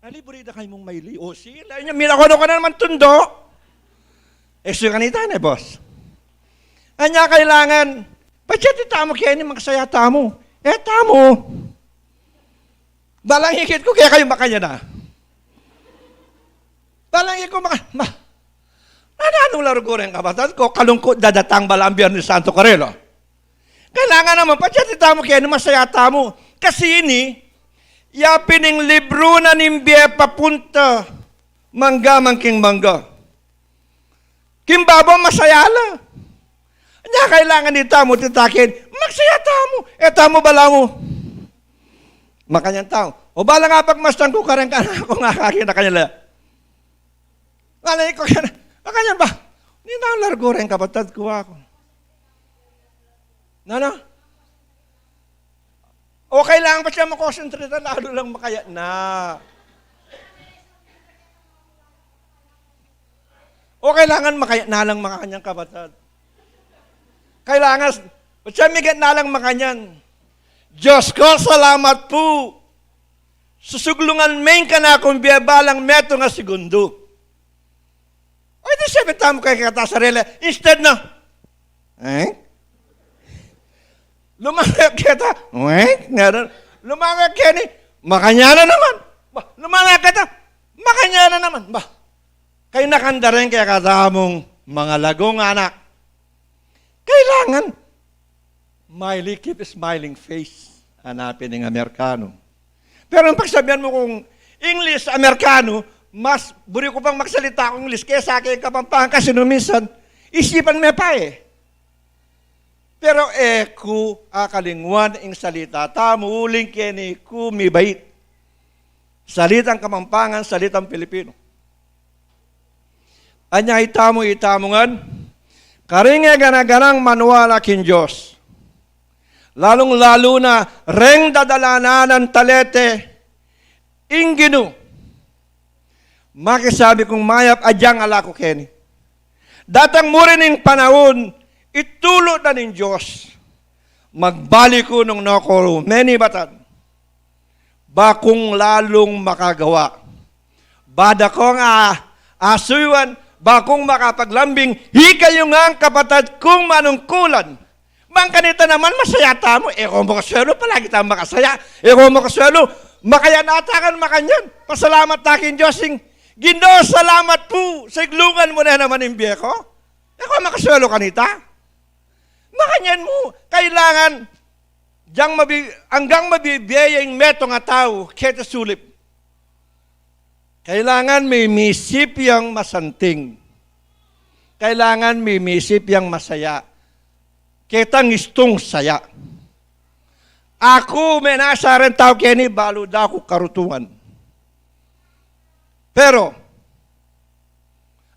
Aliburi da kayu mung maili. O, sila, inya, minakano ka na naman tundo. E, su kanita na, boss. Anya kailangan, pasyati tamu keni, magsaya tamu. E, tamu. Balang ikit ku kekayu makanyan na. Balang ikit ku maka-, ma-, nananu la rugu reng kapatad ku, kalungkut dadatang balang Biernes Santo karela. Kailangan naman, pasyati tamu keni, masaya tamu. Kasi ini, ya pin ing libru na ning bie papunta, mangga man king mangga. King babo masaya la. Anya kailangan itamu titakin, magsaya tamu, e tamu balamu. Makanyan tamu. O bala nga pagmasdan ku kareng kanaku nga kakin, makanyan la. Ngalay ku kena, makanyan ba? Ninanu la rugu reng kapatad ku aku. Nanu? O kailangan pa siya makonsentrate, lalu lang makaya na. O kailangan makaya na lang makanyan, kapatad. Kailangan, o siya migat na lang makanyan. Diyos ko, salamat po. Susuglungan me ing kanakung bie balang metung a segundo. O, di sabi tamu kaya kata sarili, instead na, eh? Lumangat kita, eh? Nga na, lumangat keni, makanyan na naman. Ba, lumangat kita, makanyan na naman. Ba, kaya nakanda rin kaya katamung mangalagung anak. Kailangan, Miley, keep a smiling face. Hanapin ing Amerikano. Pero ang pagsabihan mo kung English, Amerikano, mas buri ku pang magsalita kung English kesa keng Kapampangan kasi nung minsan, isipan me pa e. Pero e ku akalingwan ing salita tamu, uling keni ku mibait. Salitang Kapampangan, salitang Pilipino. Anya itamu, itamu ngan, karing e gana-ganang maniwala king Dios. Lalung-lalu na reng dadalanan nang talete ing Ginu. Makisabi kung mayap, agyang ala ku keni. Datang mu rin ing panaun, itulu na ning Dios. Magbalik ku nung no ku menibatan. Ba kung lalung makagawa. Ba da kung a-, asuyuan, ba kung makapaglambing, ikayu ngan kapatad kung manungkulan. Bang kanita naman masaya tamu, e ku makasuelu, palagi tamung makasaya. E ku makasuelu, makaya na ta kan makanyan. Pasalamat ta king Dios, ing, Ginu, salamat pu, siglungan mu ne naman ing bie ku. E ku makasuelu kanita. Makanyan mu, kailangan Anggang mabi-, anggang mabibie ya ing metung a tau keti sulip. Kailangan mimisip yang masanting. Kailangan mimisip yang masaya. Ketang istung saya. Aku menasa ren tau keni balu da ku karutuan. Pero,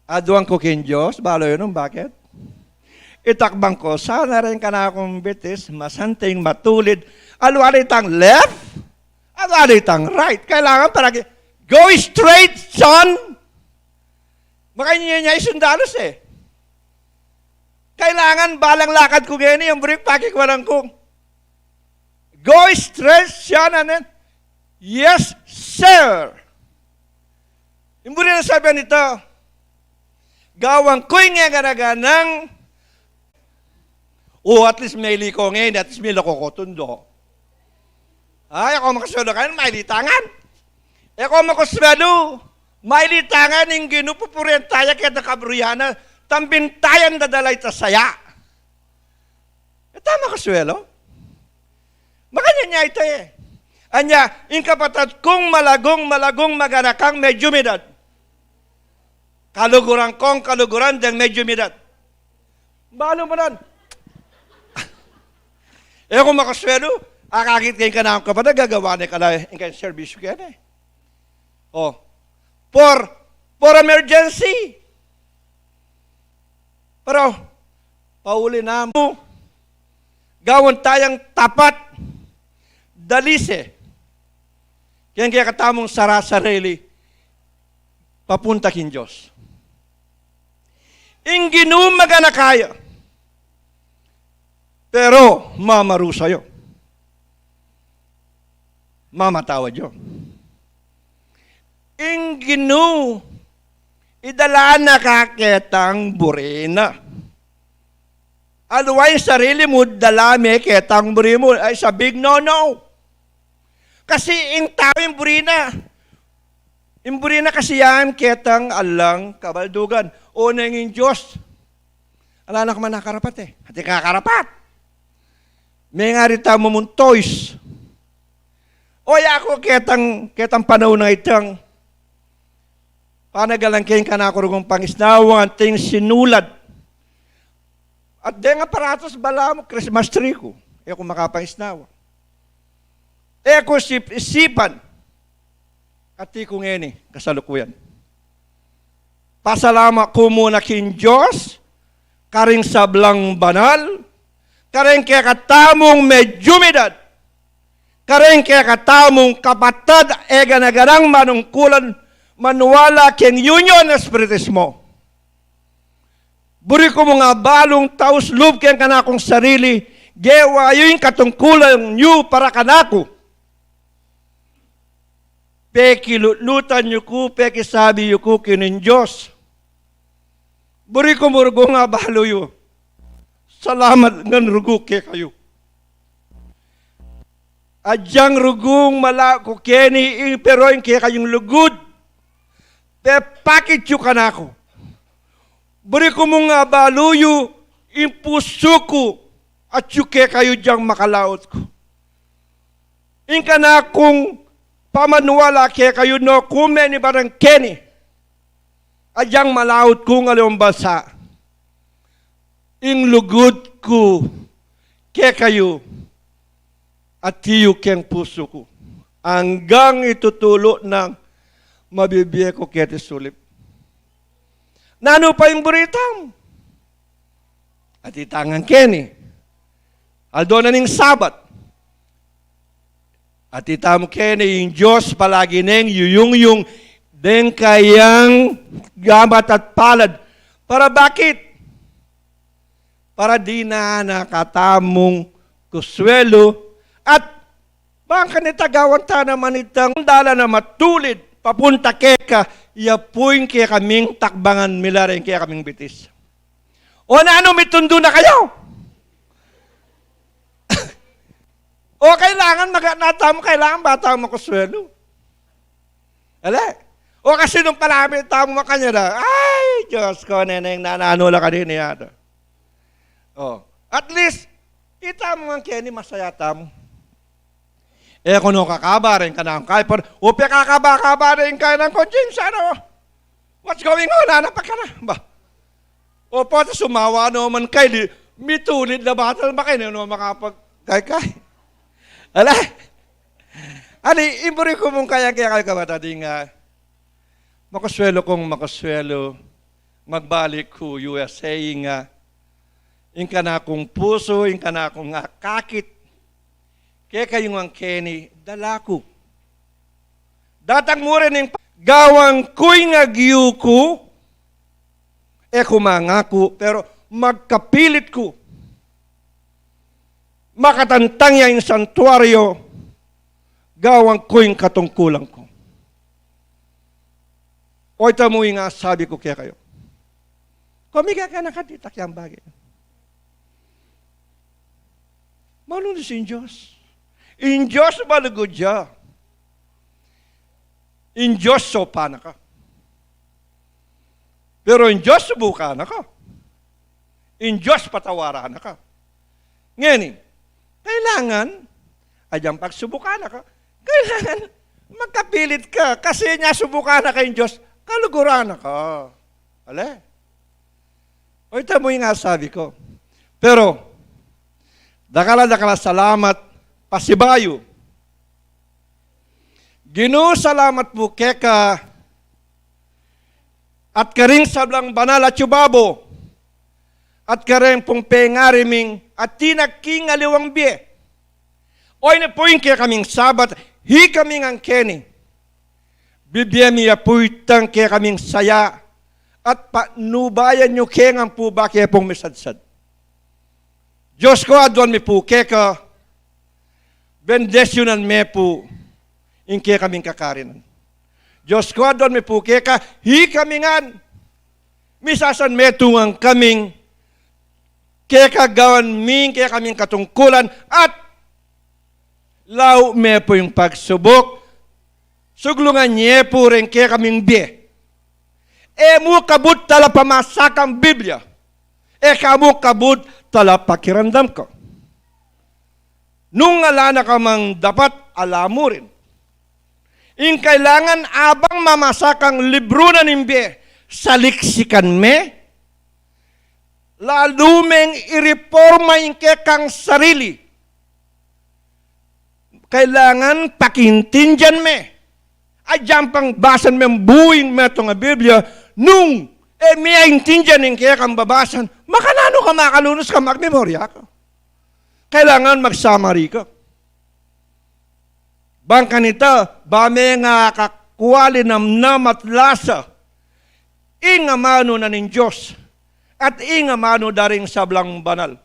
aduan ku king Dios, balu yu nung bakit? Itakbang ku sana ring kanakung bitis, masanting, matulid. Alu-alu itang left, alu-alu itang right. Kailangan palagi, go straight, son. Makanyan ya isundalus e. Angan balang lakad ku ngeni, ing buri pakikwanan ku. Go straight siya na nen. Yes, sir. Ing buri na sabi nita, gawan ku ing e gana-ganang, o at least meli ku ngeni, at least meli ku ku tundo. Ay, e ku makaswelu kanyan, mailitangan. E ku makaswelu, mailitangan ing Ginu pupurian taya keta kaburian na, tambintayan dadala ita saya. E ta makaswelu? Makanyan ya ita e. Anya, ing kapatad kung malagung, malagung maganakang medyu midad. Kaluguran kung kaluguran deng medyu midad. Balu mu nan. E ku makaswelu, akakit ke ing kanakung kapatad, gagawan ne kala ing kayang serbisyu keni. O, for, for emergency. Pero, pauli namu, gawan tayang tapat, dalise, keng kekatamung sara-sarili, papunta king Dios. Ing Ginu maganaka ya, pero mamarusa ya. Mamatawad ya. Ing Ginu, idala na ka ketang buri na. Aliwa ing sarili mu, dala me ketang buri mu. Ay, it's a big no-no. Kasi ing tau ing buri na. Ing buri na kasi yan ketang alang kabaldugan. O neng ing Dios, ala na ka man akarapat e. Atin kang akarapat. Mengari tamu mung toys. O ya ku ketang, ketang panaun a itang, panagalan ke ing kanaku rugung pangisnawa, anting sinulad. At deng aparatus balamu, Christmas tree ku. E ku makapangisnawa. E ku sip-, isipan. Kati ku ngeni, kasalukuyan. Pasalamat ku mu na king Dios, karing sablang banal, karing kekatamung medyu midad, karing kekatamung kapatad, e gana-ganang manungkulan, maniwala keng union espiritismo. Buri ku mung abalung taus lub keng kanakung sarili, gewa yu ing katungkulan yu para kanaku. Pekilutlutan yu ku, pekisabi yu ku keni king Dios. Buri ku mung rugung abalu yu. Salamat ngan rugu kekayu. Agyang rugung malaut ku keni, ing pero ing kekayung lugud, pepakit yu kanaku. Buri ku mung abalu yu ing pusu ku, atyu kekayu dyang makalaut ku. Ing kanakung pamaniwala kekayu, no ku menibaran keni, agyang malaut kung aliwang bansa. Ing lugud ku kekayu, ati yu keng pusu ku. Anggang itutulu nang mabibie ku keti sulip. Nanu pa ing buri tamu? Ati tang keni. Aldo na ning Sabat. Ati tamu keni, ing Dios palagi neng yuyungyung deng kayang gamat at palad. Para bakit? Para dinan na katamung kuswelu at bang kanita gawan ta naman itang dalan a matulid papunta keka, ya pu ing kekaming takbangan milara ing kekaming bitis. O nanu, mitundu na kayu? O kailangan maga-, na tamu, kailangan ba tamu makuswelu? Ale? O kasi nung palapit tamu makanyan na, ay, Dios ku, neneng, nananu la kanini yata. O, at least, itamu ngan keni masaya tamu. E ku no kakaba ring kanakung kaypan, o pekakaba-kaba ring kayang konsensiya, no? What's going on? Ana pa ka na ba? O pota sumawa no man kay di, mitulid la batal ba kay no makapagkaykay? Ala? Ani, ing buri ku mung kayang kekayu kapatad, ing, ah, makuswelu kung makuswelu, magbalik ku U S A, ing, ah, ing kanakung pusu, ing kanakung akakit kekayu ngan keni, dala ku. Datang mu rin ing pa-, gawan ku ing agyu ku, e ku mangaku, pero magkapilit ku makatantang ya ing santuaryo, gawan ku ing katungkulan ku. Oyta mu ing asabi ku kekayu. Komika ka na kati takyan bage. Malunus ing Dios. Ing Dios malugud ya. Ing Dios saupan na ka. Pero ing Dios subukan na ka. Ing Dios patawaran na ka. Ngeni, kailangan, agyang pagsubukan na ka, kailangan magkapilit ka, kasi nya subukan na ka ing Dios, kaluguran na ka. Ale? Oyta mu ing asabi ku. Pero, dakal a dakal a salamat, pasibayu. Ginu, salamat pu keka, at karing sablang banal a atyu babu, at kareng pung pengari ming atin a king aliwang bie. Oyni pu ing kekaming Sabat, ikami ngan keni. Bibie mi ya pu itang kekaming saya, at patnubayan yu ke ngan pu bake pung misadsad. Dios ku, aduan mi pu keka, bendisyunan me pu ing kekaming kakarinan. Dios ku, aduan mi pu keka, ikami ngan, misasanmetung kami, keka gawan mi ing kekaming katungkulan, at lau me pu ing pagsubuk, suglungan ye pu reng kekaming bie. E mu kabud talapamasak ing Biblia. E ka mu kabud talapakiramdam ka. Nung ala na ka mang dapat, ala mu rin. Ing kailangan abang mamasa kang libru na ning bie, saliksikan me, lalu meng ireporma ing kekang sarili. Kailangan pakiintindian me. Agyang pang basan meng buing metung a Biblia, nung e me aintindian ing kekang babasan, makananu ka makalunus ka magmemorya ka? Kailangan magsamari ka. Bang kanita, ba me nga akakua linamnam at lasa ing amanu na ning Dios at ing amanu da ring sablang banal.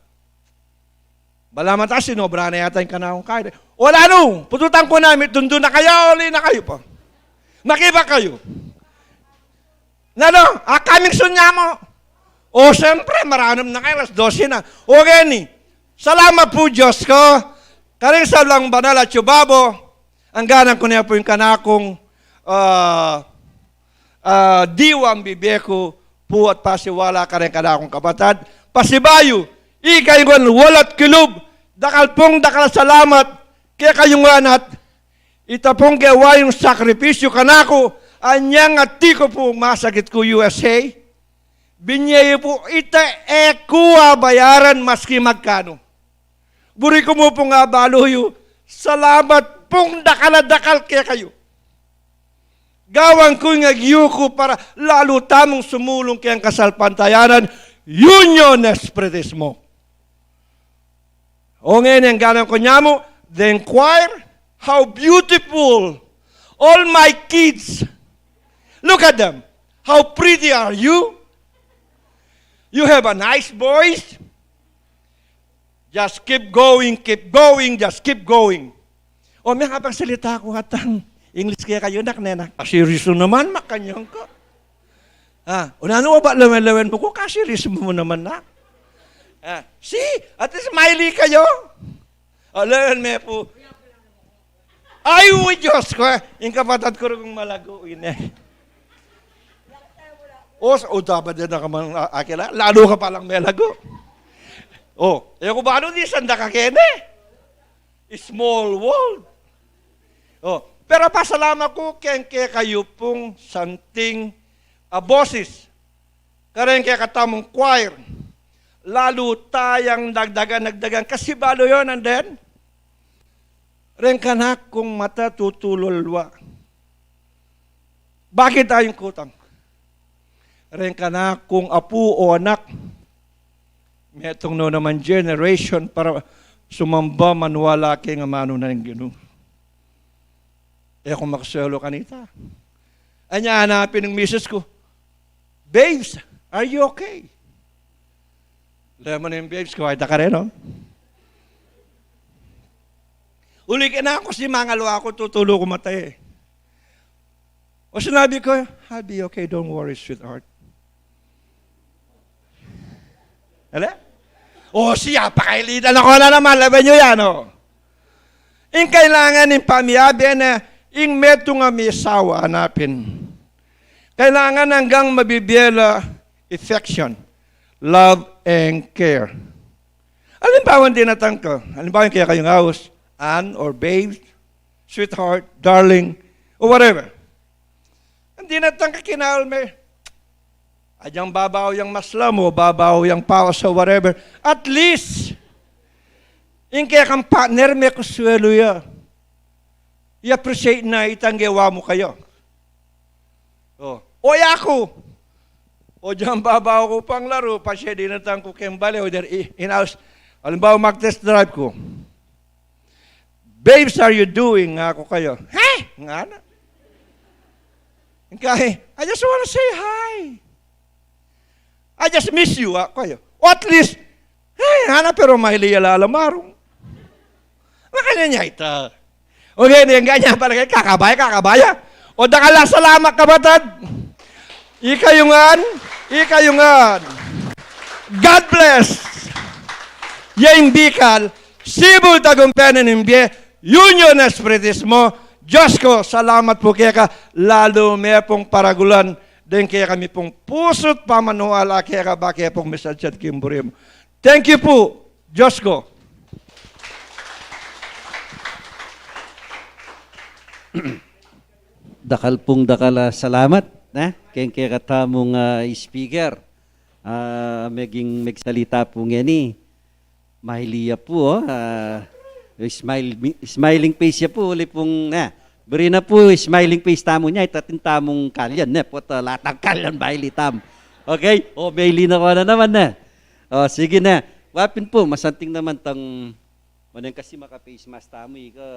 Balamu ta sinobra na yata ing kanakung kain. O nanu, pututan ku na, mitundu na kayu, uli na kayu pa. Makiba kayu. Nanu, akaming sunya mu. O, siyempre, maranum na kayu, alas dose na. O, ngeni, salamat pu Dios ku, karing sablang banal a atyu babu, angganan ku ne pu ing kanakung, ah, ah, diwang bibie ku pu at pasiwala kareng kanakung kapatad. Pasibayu, ika ing walat kilub, dakal pung dakal a salamat kekayu ngan at ita pung gewa yung sakripisyu kanaku, anyang ati ku pu masakit ku U S A, binye yu pu ita, e ku abayaran maski magkanu. Buri ku mu pung abalu yu, salamat pung dakal a dakal kekayu. Gawan ku ing agyu ku para lalu tamung sumulung keng kasalpantayanan, union espiritismo. O ngeni, angganan ku ne mu, the choir, how beautiful. All my kids, look at them. How pretty are you? You have a nice voice. Just keep going, keep going, just keep going. O, miyakapagsalita ku atang English kekayu, nak, ne, nak. Ah, serious naman, makanyan ka. Ah, o nanu, o ba lawen-lawen mu ku, ka-serious mu naman, nak. Ah, see, at least smiley kayu. O, lawen me pu. Ay, uy, Dios ku, eh. Ing kapatad ku rugyan malagu, ine. O, s-, o, dapat din na ka mang, a-, akila, lalu ka palang melagu. O, e ku balu, di sanda ka kene. Small world. O, pero pasalamat ku keng kekayu pung santing a boses. Kareng kekatamung choir. Lalu tayang dagdagan, dagdagan. Kasi balu yun, and then, reng kanakung mata tutulul wa. Bakit ayung kutang? Reng kanakung apu o anak, metung no naman generation para sumamba maniwala keng amanu na ning Ginu. E ku makasuelo kanita. Anya, hanapin ing misis ku, "Babes, are you okay?" Kaya mo na yung babes ko, ay, dakare, no? Uli ka na ako, si mangaluwa ko, tutulu ko mata, eh. O sinabi ko, "I'll be okay, don't worry, sweetheart." Ele? O siya, pakailitan ako na naman, laban nyo yan, o. Ing kailangan ing pamiabe na, ing metung a misawa, hanapin. Kailangan anggang mabibie la affection, love, and care. Alimbawa, dinatang ka. Alimbawa, ing kekayung aus, Ann or babe, sweetheart, darling, or whatever. Ang dinatang ka kinaul me, agyang babaw yang maslam o babaw yang paus o whatever. At least, ing kekang partner me kusuelu ya. I-appreciate na itang gewa mu kaya. O, o yaku. O dyang babaw ku pang laru, pa siya dinatang ku keng bale, o der, i-, inaus. Alimbawa, mag-test drive ku. "Babes, are you doing?" Aku kaya. "He?" Ngana. Ing kaya, "I just wanna say hi. I just miss you," aku kaya. O at least, "He?" Ngana, pero maili ya la lamarung. Makanya niya ita. Okay, di nga niya pala kaya, kakabaya, kakabaya. O dakal a salamat, kapatad. Ikayu ngan, ikayu ngan. God bless. Ya ing Bicol, Cebu, Tagumpenen, ing bie, Union Espiritismo. Diyos ko, salamat pu keka, lalu me pung paragulan, deng kekami pung pusu't pamaniwala keka, ba ke pung misadyat king buri mu. Thank you pu, Diyos ko. Dakal pung dakal a salamat, ne? Keng kekatamung, ah, speaker. Ah, meging megsalita pu ngeni. Maili ya pu, o. Ah, smile, smiling face ya pu, uli pung, ne? Buri na pu, smiling face tamu ne, ita atin tamung kalyan, ne? Pota latang kalyan, maili tamu. Okay? O, maili na ko na naman, ne? O, sige na. Wa pin pu, masanting naman tang, maneng kasi maka-face mask tamu, ika.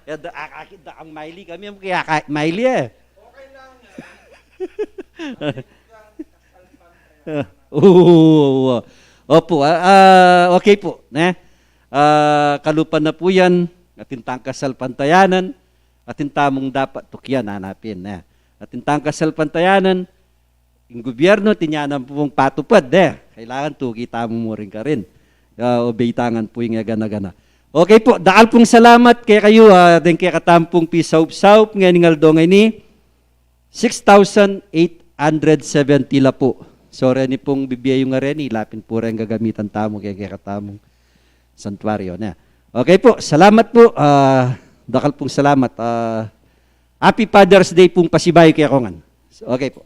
Ya, da, a-, aki, da, ang maili kami, ang kaya ka-, maili, e. O, opu, a, a, okay pu, ne? A, kalupa na pu yan, atin tang kasalpantayanan, atin tamung dapat tukian, hanapin, ne? Atin tang kasalpantayanan, ing gubyernu, atin ya nang pung patupad, e. Kailangan tuki tamu mu rin karin. Ya, obey ta ngan pu ing gana-gana. Okay pu, dakal pung salamat kekayu, a, deng kekatamu pung pisaup-saup ngening aldo ngeni, six thousand eight hundred seventy la pu. So, reni pung bibie yu ngan reni, ila pin pu reng gagamitan tamu keng kekatamung santuario, ne? Okay pu, salamat pu, a, dakal pung salamat, a, Happy Father's Day pung pasibayu kekongan ngan. Okay pu.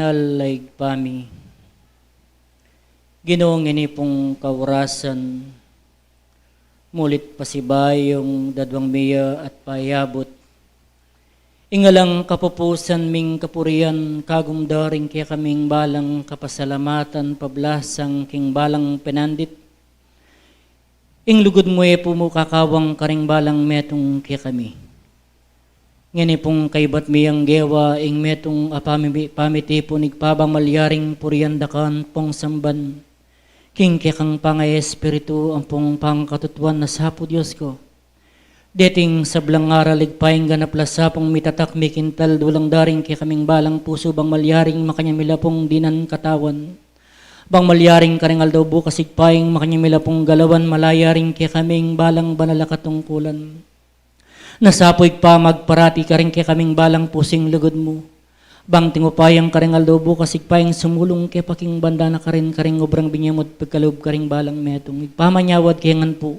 Alaig pami, Ginu, ngeni pung kaurasan, mulit pasibayu ing daduang mie at payabut ing alang kapupusan ming kapurian, kagum da ring kekaming balang kapasalamatan pablasang king balang penandit. Ing lugud mu e pu mu kakawang karing balang metung kekami. Ngeni pung kaybat mi yang gewa ing metung a pami-, pamitipun, Ibpa, bang malyaring purian da ka ampong samban king kekang pangaespiritu ampong pangkatutuan. Nasapu, Dios ku, deting sablang aral, Ibpa, ing ganap la sapung mitatak, mikintal, dulang da ring kekaming balang pusu, bang malyaring makanyan mi la pung dinan katawan. Bang malyaring karing aldo bukas, Ibpa, ing makanyan mi la pung galawan, malaya ring kekaming balang banal a katungkulan. Nasapu, Ibpa, magparati karing kekaming balang pusu ing lugud mu. Bang tingupayan karing aldo bukas, Ibpa, ing sumulung ke pa king banda na karin karing obrang binye mu at pagkalub karing balang metung, Ibpa, manyawad ke ngan pu.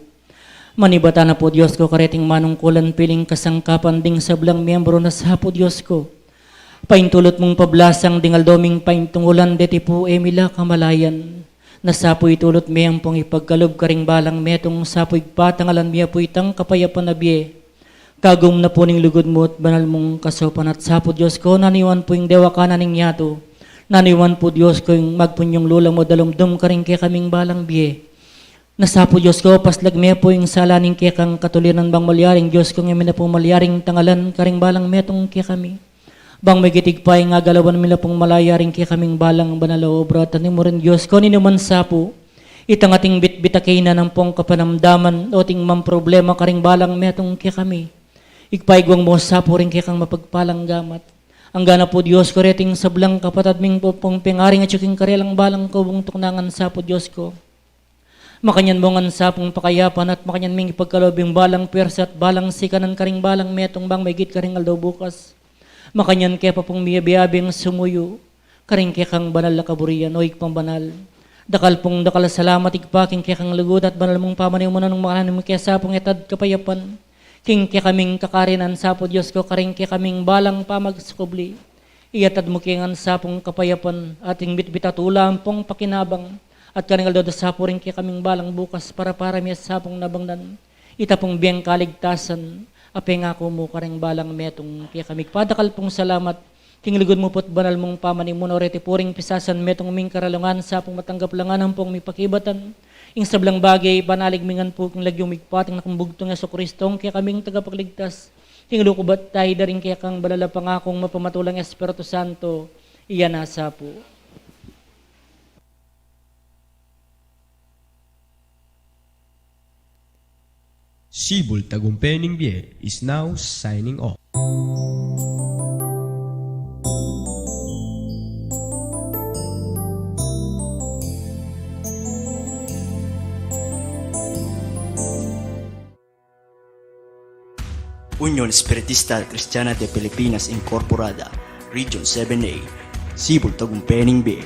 Manibatan na pu, Dios ku, kareting manungkulan piling kasangkapan ding sablang miyembro. Nasapu, Dios ku, paintulut mung pablasang ding aldo ming paintungulan, deti pu e mi la kamalayan. Nasapu, itulut me ampong ipagkalub karing balang metung, sapu, Ibpa, tangalan mi pu itang kapayapan a bie. Kagum na pu ning lugud mu at banal mung kasaupan. At sapu, Dios ku, nanu iman pu ing dewakan na ning yatu, nanu iman pu, Dios ku, ing magpunyung lula mu, dalumdum karing kekaming balang bie. Nasapu, Dios ku, paslag me pu ing sala ning kekang katuliran, bang malyaring, Dios ku, ngeni na pu malyaring tangalan karing balang metung kekami. Bang migit, Ibpa, ing agalawan mi la pung malaya ring kekaming balang banal a obra, at tanimurin, Dios ku, ninu man sapu itang ating bitbit a kainan ampong kapanamdaman o ating mamproblema karing balang metung kekami, Ibpa, igwang mu sapu ring kekang mapagpalang gamat. Anggana pu, Dios ku, reting sablang kapatad ming pung pengaring atyu king karelang balang kubung tuknangan, sapu, Dios ku, makanyan mu ngan sapung pakayapan at makanyan ming ipagkalub ing balang pwersa at balang sikanan karing balang metung, bang migit karing aldo bukas, makanyan ke pa pung miyabe-abeng sumuyu karing kekang banal a kaburian. O Ibpang banal, dakal pung dakal a salamat, Ibpa, king kekang lugud at banal mung pamanimunan, nung makanyan mu ke sapung yatad kapayapan king kekaming kakarinan, sapu, Dios ku, karing kekaming balang pamagsukubli. Iyatad mu ke ngan sapung kapayapan at ing bitbit a tula ampong pakinabang, at karing aldo da sapu ring kekaming balang bukas, para-para mi at sapung nabangnan ita pung bieng kaligtasan a pengaku mu karing balang metung kekami. Padakal pung salamat king lugud mu pu't banal mung pamanimunan, o reti pu ring pisasan metung ming karalungan, sapung matanggap la ngan ampong mipakibatan ing sablang bage, panalig mi ngan pu king lagyu mu, Ibpa, ating Anak mung bugtung Jesucristo, ing kekaming Tagapagligtas. King lukubat tayu da ring kekang banal a pangakung mapamatulang Espiritu Santo, iya na sapu. Sibul Tagumpe ning Bie is now signing off. Union Espiritista Cristiana de Pilipinas Incorporada, Region seven A, Sibul Tagumpe ning Bie.